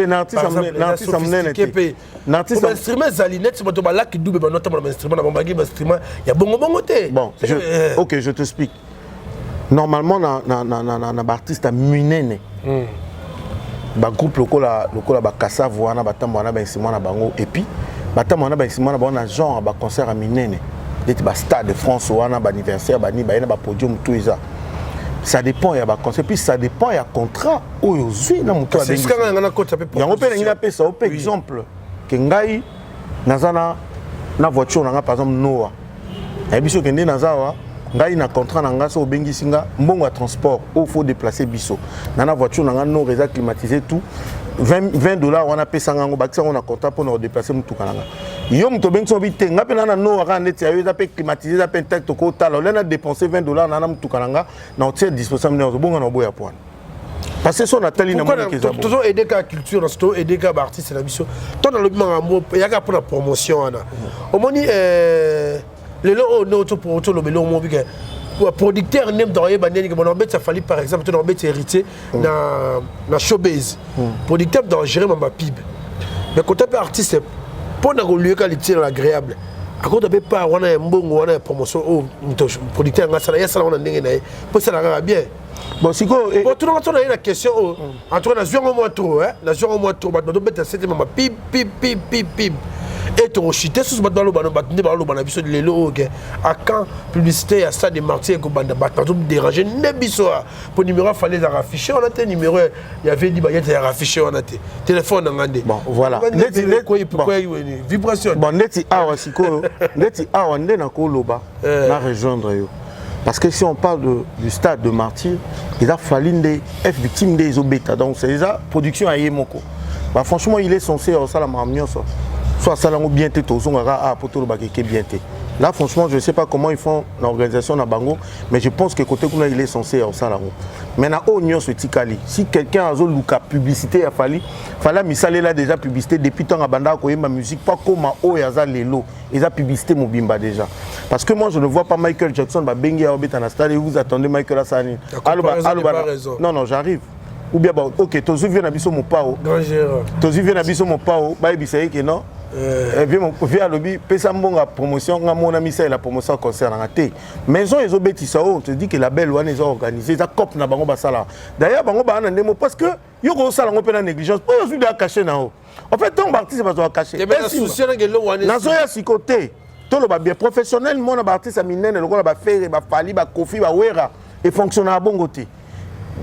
Na artiste monene te. Instrument ezali neti bato balaki dube banotambola bainstrument na bango, baki bainstrument ya bongobongo te. Bon, ok, je t'explique. Normalement na, na, na, na, na, na baartiste ya minene mm. bagroupe lokola, lokola bakasavu wana batambola na bainstrument na bango et puis batambola na bainstrument na bango na genre ya baconcert ya minene neti bastade de France wana baanniversaire bani baye na bapodium tout eza ça dépend ya baconcert puis ça dépend ya contrat oyo ozwi na moto yango mpe nangi napesa yo mpe exemple ke ngai naza na, na voiture na ngai par exemple Noah nayebi soki nde naza awa ngai na contrat na ngai so obengisi nga mbongo ya transport oyo faut déplacer biso na na voiture na ngai nord eza climatisé tout 20 dollars wana apesa nga yango, bakisa yango na contrat mpona kodéplacer motuka na nga. Yo moto obengisi obi te, nga mpe na na noa kaka neti ya yo eza mpe climatisé, eza mpe intact, okotala olia na dépenser 20 dollars na na motuka na nga na otie disposition mine ozobonga na oboya pwana parce que so natali na monaki eza. Tozo aider kaka culture na tozo aider kaka baartiste na biso. To nalobi makambo eyaka mpona promotion wana. Omoni lelo oyo nde tolobeli omo bike producteur nde moto akoyeba ndeni ke bona obeti Fally par exemple to na obeti Héritier na showbase, producteur moto akogérer mamba pib. Mais kota mpe artiste mpo na kolueka litie na l'agréable, akota mpe part wana ya mbongo wana ya promotion oyo moto producteur yanga asala, ye asala wana ndenge na ye mpo esala kaka bien. Bon, sikoyo Bon, tunanga to na ye na question oyo. En tout cas, nazwi yango mwa trop, nazwi yango mwa trop. Bato bazobeta sete mama pib pib pib pib pib e tokoshite susu. Bato baloba, bato nde baloba na biso lelo oyo ke akan publicité ya Stade de Martyr ekobanda, bato bazodéranger nde biso po numéro a Fally ezalaka affiché wana te, numéro ya vedi bayete ezalaka affiché wana te, telefone na nga nde. Bon, voilà. Vibration. Bon, ndeti awa sikoyo, ndeti awa nde nakoloba na rejoindre yo parce que si on parle du Stade de Martyr, eza Fally nde F Victime nde ezobeta, donc c'est eza production ya ye moko. Bah, franchement, il est censé osala makambo nyonso so asala yango bien te, tozongaka a po tolobaka eke bien te. Là, franchement, je sais pas comment ils font l'organisation na bango, mais je pense que côté kuna, il est censé osala yango. Mais na oyo nyonso etikali, si quelqu'un azoluka publicité ya Fally, Fally amisalela déjà publicité depuis ntango abandaka koyemba musique po akóma oyo aza lelo, eza publicité mobimba déjà. Parce que moi, je ne vois pas Michael Jackson babengi ya obeta na stade et vous attendez Michael asala nini? Aloba non non, j'arrive. Ou bien bon, ok, tozwi vie na biso mopao, tozwi vie na biso mopao, bayebisa ye ke non, vie alobi pesa mbongo ya promotion, nga mona misalela promotion ya concert nanga te. Maison ezobetisa oyo, on te dit que label wana eza organisé, eza cope na bango basala. D'ailleurs, bango baa na ndemo parce que yo kozosala yango mpe na négligence mpo ozwi deya cachet na yo. En fait, ntango baartiste bazwaka cachet, nazoya siko te, toloba bien professionnel mona baartiste ya minene lokola baFerre, baFally, baKoffi, baWerra, efonctionnaka bongo te.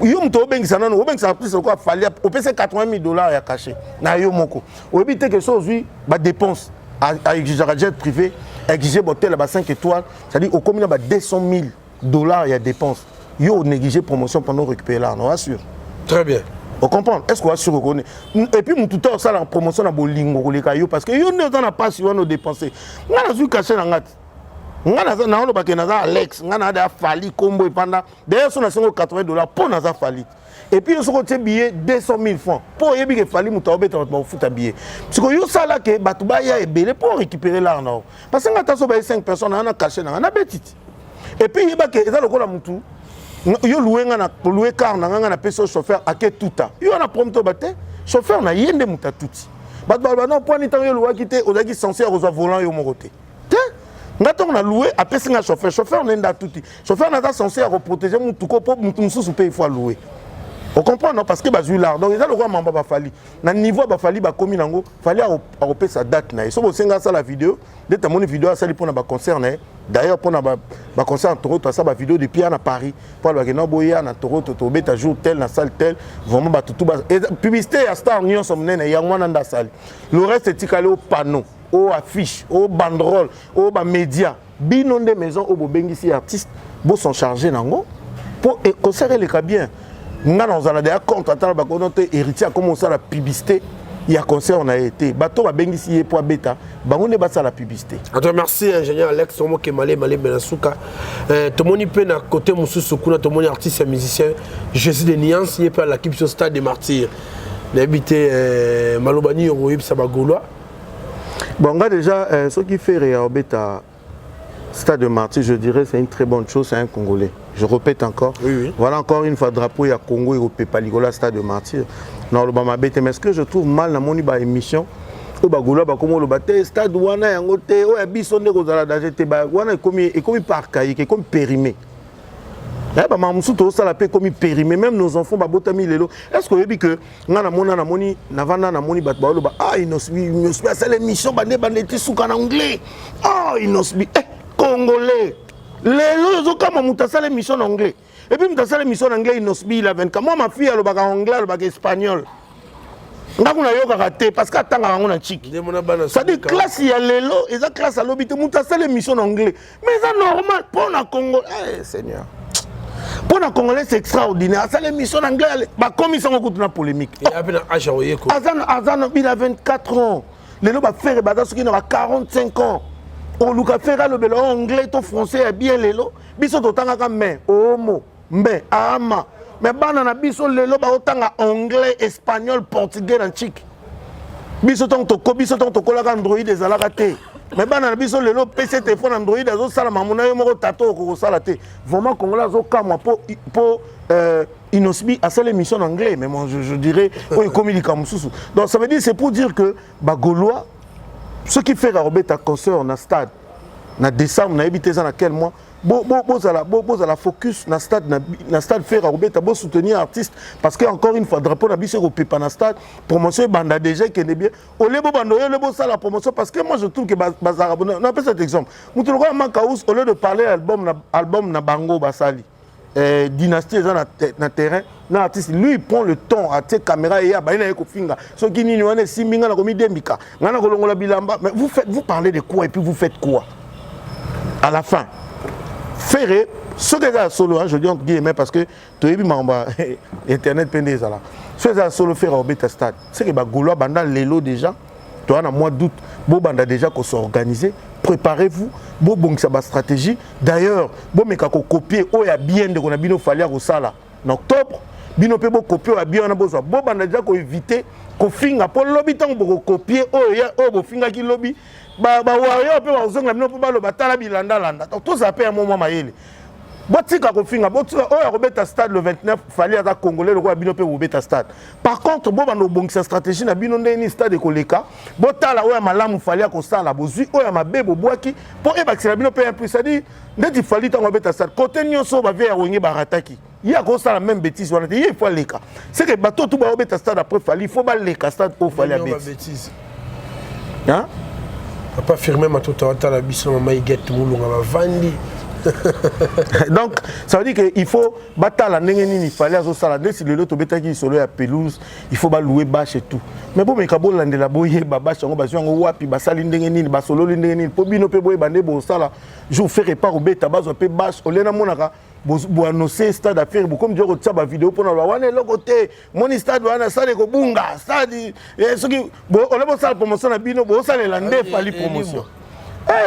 Yo moto obengisa nano, obengisa artiste lokola Fally, opesi 80 000 dollars ya cachet na yo moko, oyebi te ke so ozwi badépense, aexigeaka jet privé, exige botel ya ba 5 étoiles, c'est-à-dire okomi na ba 200 000 dollars ya dépense. Yo onéglige promotion pendant récupérer l'argent, oassure. Très bien. Ocomprendre? Est ce que oassure okone? Et puis motu te osala promotion na bolingo koleka yo parce que yo nde oza na mpasi wana odépense. Ngai nazwi cachet na nga te, ngai naolobake naza Alex, ngai naa deya Fally kombo epanda. D'ailleurs, so nasengo 80 dollars mpo naza Fally. Et puis soki otie billet 200 000 francs mpo oyebi ke Fally moto aobeta, bato bakofuta billet. Sikoyo yo osala ke bato baya ebele mpo récupérer l'argent na yo parce que nga ata so baye 5 personnes naa na cachet na nga nabeti ti. Et puis yeba ke eza lokola motu yo louer nga na louer car na nga, nga napesi yo chauffeur ake tuta yo wana prom to ba te chauffeur na ye nde moto atuti bato baloba non poani. Ntango yo louaki te, ozalaki censé ya kozwa volant yo moko te te. Nga ntango na louer, apesi nga chauffeur, chauffeur nde nde atuti. Chauffeur naza censé ya koprotéger mutuko mpo mutu mosusu mpe il faut alouer, ocomprendre? Non, parce que bazwi l'art. Donc eza lokola mamba baFally na niveau ya baFally bakomi nango. Fally akopesa date na ye so bosenga asala video nde tamoni video asali mpona baconcert na ye. D'ailleurs, mpona baconcert na Toronto, asala bavideo depuis ya na Paris mpo alobaki no boya na Toronto, tobeta jour tel na salle tel. Vraiment, bato tu publicité ya star nyonso monene yango wana nde asali. Le reste etikali o panneau, o affiche, o banderole, o bamédia. Bino nde maison oyo bobengisi artiste, bos'en charge nango mpo concert eleka bien. Nga na ozala deya contre ata na bakono te. Héritier akoma osala publicité ya concert na ye te, bato babengisi ye mpo abeta, bango nde basala publicité. Attends, merci ingénieur Alex Omoke Male Male Benasuka. Tomoni pe na côté mosusu kuna, tomoni artiste et musicien Jésus de Nuance, ye pe alaki biso Stade de Martyrs. Nayebi te maloba nini okoyebisa bagaulois. Bon, nga déjà soki Ferre ya obeta Stade de Martyrs, je dirais c'est une très bonne chose, c'est un Congolais. Je répète encore. Oui. Voilà encore une fois drapeau ya Congo et au Pepa Stade de Martyrs. Non, le bama bete, mais ce que je trouve mal dans mon émission, oyo bagaulois bakoma oloba te stade wana yango te oyo ya biso nde kozala danger te, wana ekomi ekomi par archaïque, ekomi périmé. Eh, bamama mosusu tozosala mpe ekomi périmé. Même nos enfants babotami lelo, est ce que oyebi que ngai namona, namoni, navanda, namoni bato baoloba: "Ah, Innoss'B, Innoss'B asala émission bande bande eti suka na anglais. Ah, Innoss'B." Eh, congolais lelo ezokama, moto asala émission na anglais, et puis moto asala émission na anglais, Innoss'B, il a 24. Moi, ma fille alobaka anglais, alobaka espagnol, nga kuna nayokaka te parce que atangaka yango na ntiki. C'est-à-dire, classe ya lelo eza classe alobi te. Moto asala émission na anglais, mais eza normal mpo na Congo. Eh, Seigneur, mpo na Congolais, c'est extraordinaire. Asala émission na anglais, bakomisango kutu na polémique. Aza il a 24 ans. Lelo baFerre baza soki na ba 45 ans, oluka Ferre alobela anglais to français ya bien. Lelo biso totangaka mai omo mbe ama, mais bana na biso lelo baotanga anglais, espagnol, portugais na ntiki. Biso ntango toko, biso ntango tokolaka, Android ezalaka te, mais bana na biso lelo pesi telefone Android, azosala mamu na yo moko tata okokosala te. Vraiment, Congolais azokamwa mpo Innoss'B asala émission en anglais. Mais moi, je dirais oyo ekomi likambo mosusu. Donc ça veut dire, c'est pour dire que Bagaulois, soki Ferre akobeta concert na stade na décembre, nayebi te eza na quel mois, bozala bozala focus na stade, na stade Ferre akobeta, bosoutenir artiste, parce que encore une fois, drapeau na biso ekopepa na stade. Promotion ebanda déjà, ekende bien. Ole bobanda oyo, ole bosala promotion, parce que moi, je trouve que bazalaka, napesa cet exemple, moto lokola Makaus, au lieu de parler album na, album na bango basali, dynastie eza na terrain na artiste, lui, il prend le temps, atie caméra, eya baye na ye kofinga soki nini wana esimbi ngai na komidembika, ngai na kolongola bilamba. Mais vous faites, vous parlez de quoi et puis vous faites quoi à la fin? Ferre, soki eza ya solo, je dis entre guillemets, parce que toyebi makambo ya internet mpe nde ezala, soki eza ya solo, Ferre obeta stade, c'est que Bagaulois, banda lelo déjà, toza na mois d'août, bobanda déjà kos'organiser. Préparez-vous, bobongisa bastratégie. D'ailleurs, bomeka kocopier oyo ya bien ndeko na bino Fally akosala na octobre. Bino mpe bocopier oyo ya bien wana, bozwa, bobanda déjà koéviter kofinga, mpo lobi ntango bokocopier oyo, oyo bofingaki lobi, bawario mpe bazonga bino mpo baloba: "Tala bilandalanda." Donc tozala mpe ya mwa mayele, botika kofinga, botika. Oyo akobeta stade le 29, Fally, aza Congolais lokola bino mpe bobeta stade. Par contre, bobanda kobongisa stratégie na bino, ndenge nini stade ekoleka. Botala oyo ya malamu Fally akosala, bozwi, oyo ya mabe bobwaki, mpo ebakisela bino mpe ya plus. C'est-à-dire, ndeti Fally, ntango abeta stade, kote nyonso oyo bavie ya Wenge barataki, ye akosala même bêtise wana te. Ye, il faut aleka. C'est que bato tu baobeta stade après Fally, il faut baleka stade oyo Fally abeti. Hein? Papa Firmin Matoto atala biso, mama Iget Mulunga bavandi. Donc ça veut dire que il faut batala ndenge nini Fally azosala. Ndesi lelo tobetaki lisolo ya pelouse, il faut balouer bâche et tout, mais bomeka bolandela, boyeba bâche yango bazwi yango wapi, basali ndenge nini, basololi ndenge nini, mpo bino mpe boyeba nde bosala. Jour Ferre part obeta, bazwa mpe bâche. Olie namonaka boannonce stade affaire, bokomi dia kotia bavideo mpona loba wana eloko te. Moni stade wana, stade ekobunga stade. Soki ole bosala promotion na bino, bosalela nde Fally promotion.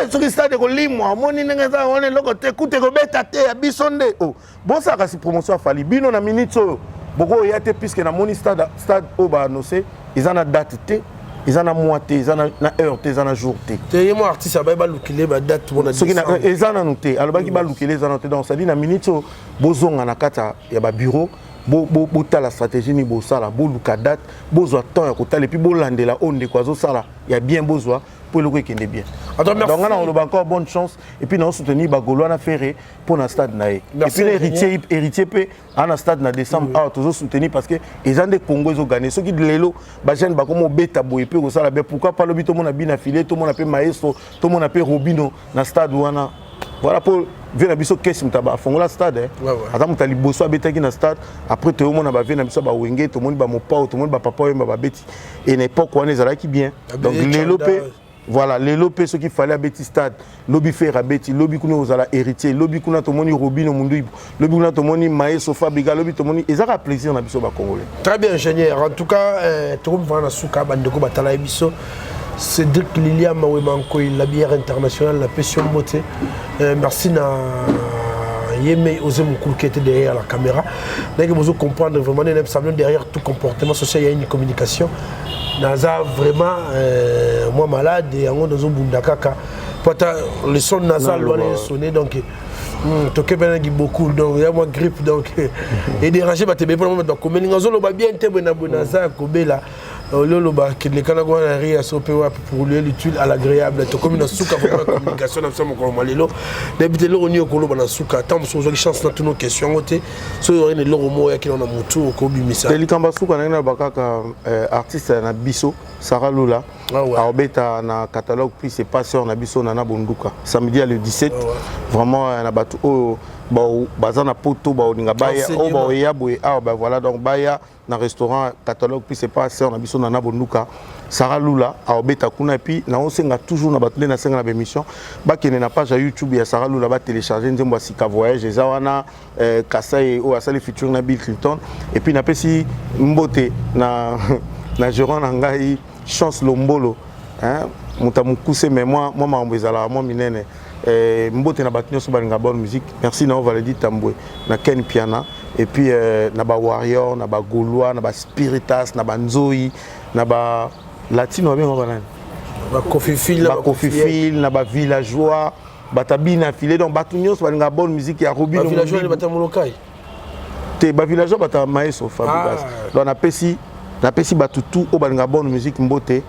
Soki stade ekolimwa, omoni ndenge eza wana, eloko te, kuta ekobeta te ya biso nde. Oh, bosala kasi promotion ya Fally. Bino na minute oyo bokoya te, puisque namoni stade, stade oyo baannonce eza na date te, eza na mois te, eza na heure te, eza na jour te. Te, ye mo artiste abaye balukile badate mpona Soki eza nanu te, alobaki balukile, eza nanu te. Donc c'est-à-dire, na minute oyo, bozonga na kati ya babureau, botala stratégie nini bosala, boluka date, bozwa temps ya kotala, et puis bolandela oyo ndeko azosala ya bien, bozwa mpo eloko ekende bien. Donc nga na koloba encore bonne chance, et puis naosoutenir Bagaulois na Ferre mpo na stade na ye, et puis na Héritier. Héritier mpe aa na stade na décembre awa, tozosoutenir, parce que eza nde Congo ezogane. Soki lelo bajeune bakoma obeta boye mpe kosala bien, pourquoi pas lobi tomona bina file, tomona mpe Maestro, tomona mpe Robino na stade wana? Voilà, mpo vie na biso kesi moto afongola stade, aza moto ya liboso abetaki na stade. Après toyomona bavie na biso Bawenge, tomoni bamopao, tomoni bapapa oyemba babeti, et na époque wana ezalaki bien. Donc lelo mpe, voilà, lelo mpe soki Fally abeti stade, lobi Ferre abeti, lobi kuna ozala Héritier, lobi kuna tomoni Robino Munduibu, lobi kuna tomoni Maestro Fabiga, lobi tomoni, ezaka plaisir na biso Bacongolais. Très bien, ingénieur. En tout cas, tokomi vraiment na suka. Bandeko batala ye biso, Cédric Lilia Mawemankoy, la bière internationale, la passion mbote. Merci na Yeme Osé Moukoul qui était derrière la caméra. Donc vous comprendre vraiment, derrière tout comportement social, il y a une communication. Naza vraiment moi malade, yango nazobunda kaka po ata le son nasal wana esonné. Donc tokebenaki beaucoup, donc ya mwa grippe, donc edérange bato ebele mpona bato bakomeli nga ozoloba bien te. Boye na boye, naza ya kobela. Ololoba kendekana kuna na ria so mpe wapi pour lier l'utile à l'agréable. Tokomi na suka vraiment ya communication na biso mokolo mwa lelo. Nayebi te eloko nini okoloba na suka. Ntango mosusu ozwaki chance na tuna question yango te. Soki ozwaki na eloko moko oyaki na motu okobimisa. Te likambo ya suka ndenge naloba kaka euh, artiste na biso Sarah Lula ah ouais. aobeta na catalogue plus et passeur na biso Nana Bonduka samedi ya le 17 ah ouais. vraiment euh, na bato oyo baza na poto baolinga baya oyo baoya boye awa ba voilà donc baya na restaurant catalogue puis c'est pas sœur na biso Nana Bonduka Sarah Lula aobeta kuna et puis naosenga toujours na bato nde nasenga na baémission bakende na page ya YouTube ya Sarah Lula batélécharge nzembo ya sika voyage eza wana euh, Kasai oyo asali featuring na Bill Clinton et puis napesi mbote na na gérant na ngai Chance Lombolo hein moto ya mokuse mais mwa mwa makambo ezalaka mwa minene eh, mbote na bato nyonso balinga bonne musique merci na yo Valedi Tambwe na Ken Piana et puis euh, na ba warrior na ba gaulois na ba spiritas na ba nzoyi na ba latino babenga banani bakofifil na ba villageois bato abina file donc bato nyonso balingaka bonne musique ya robino te ba villageois bato ya maeso fabrigas ah. donc napesi napesi bato tout oyo balingaka bonne musique mbote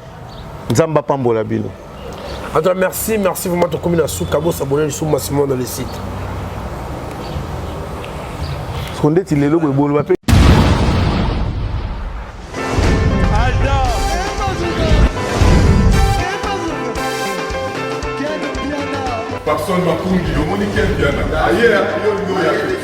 nzambe apambola bino. En tout cas, merci, merci vraiment tokomi na suka bo s'abonner lisusu massivement dans le site. Siko ndeti lelo boye boloba pe Papson Makungi, omoni Ken Mpiana aye yo olingi oya te.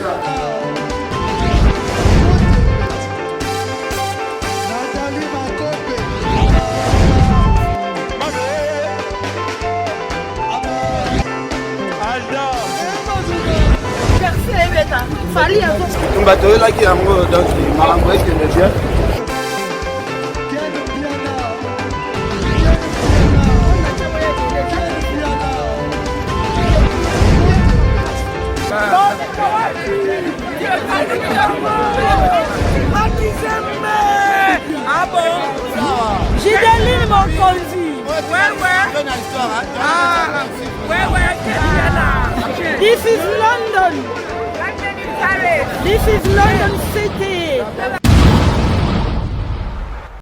Bitumba toyelaki yango donc makambo ekende bien. Gideline Mokonzi. Ouais, ouais. Ah, ouais, ouais. This is London. This is London City.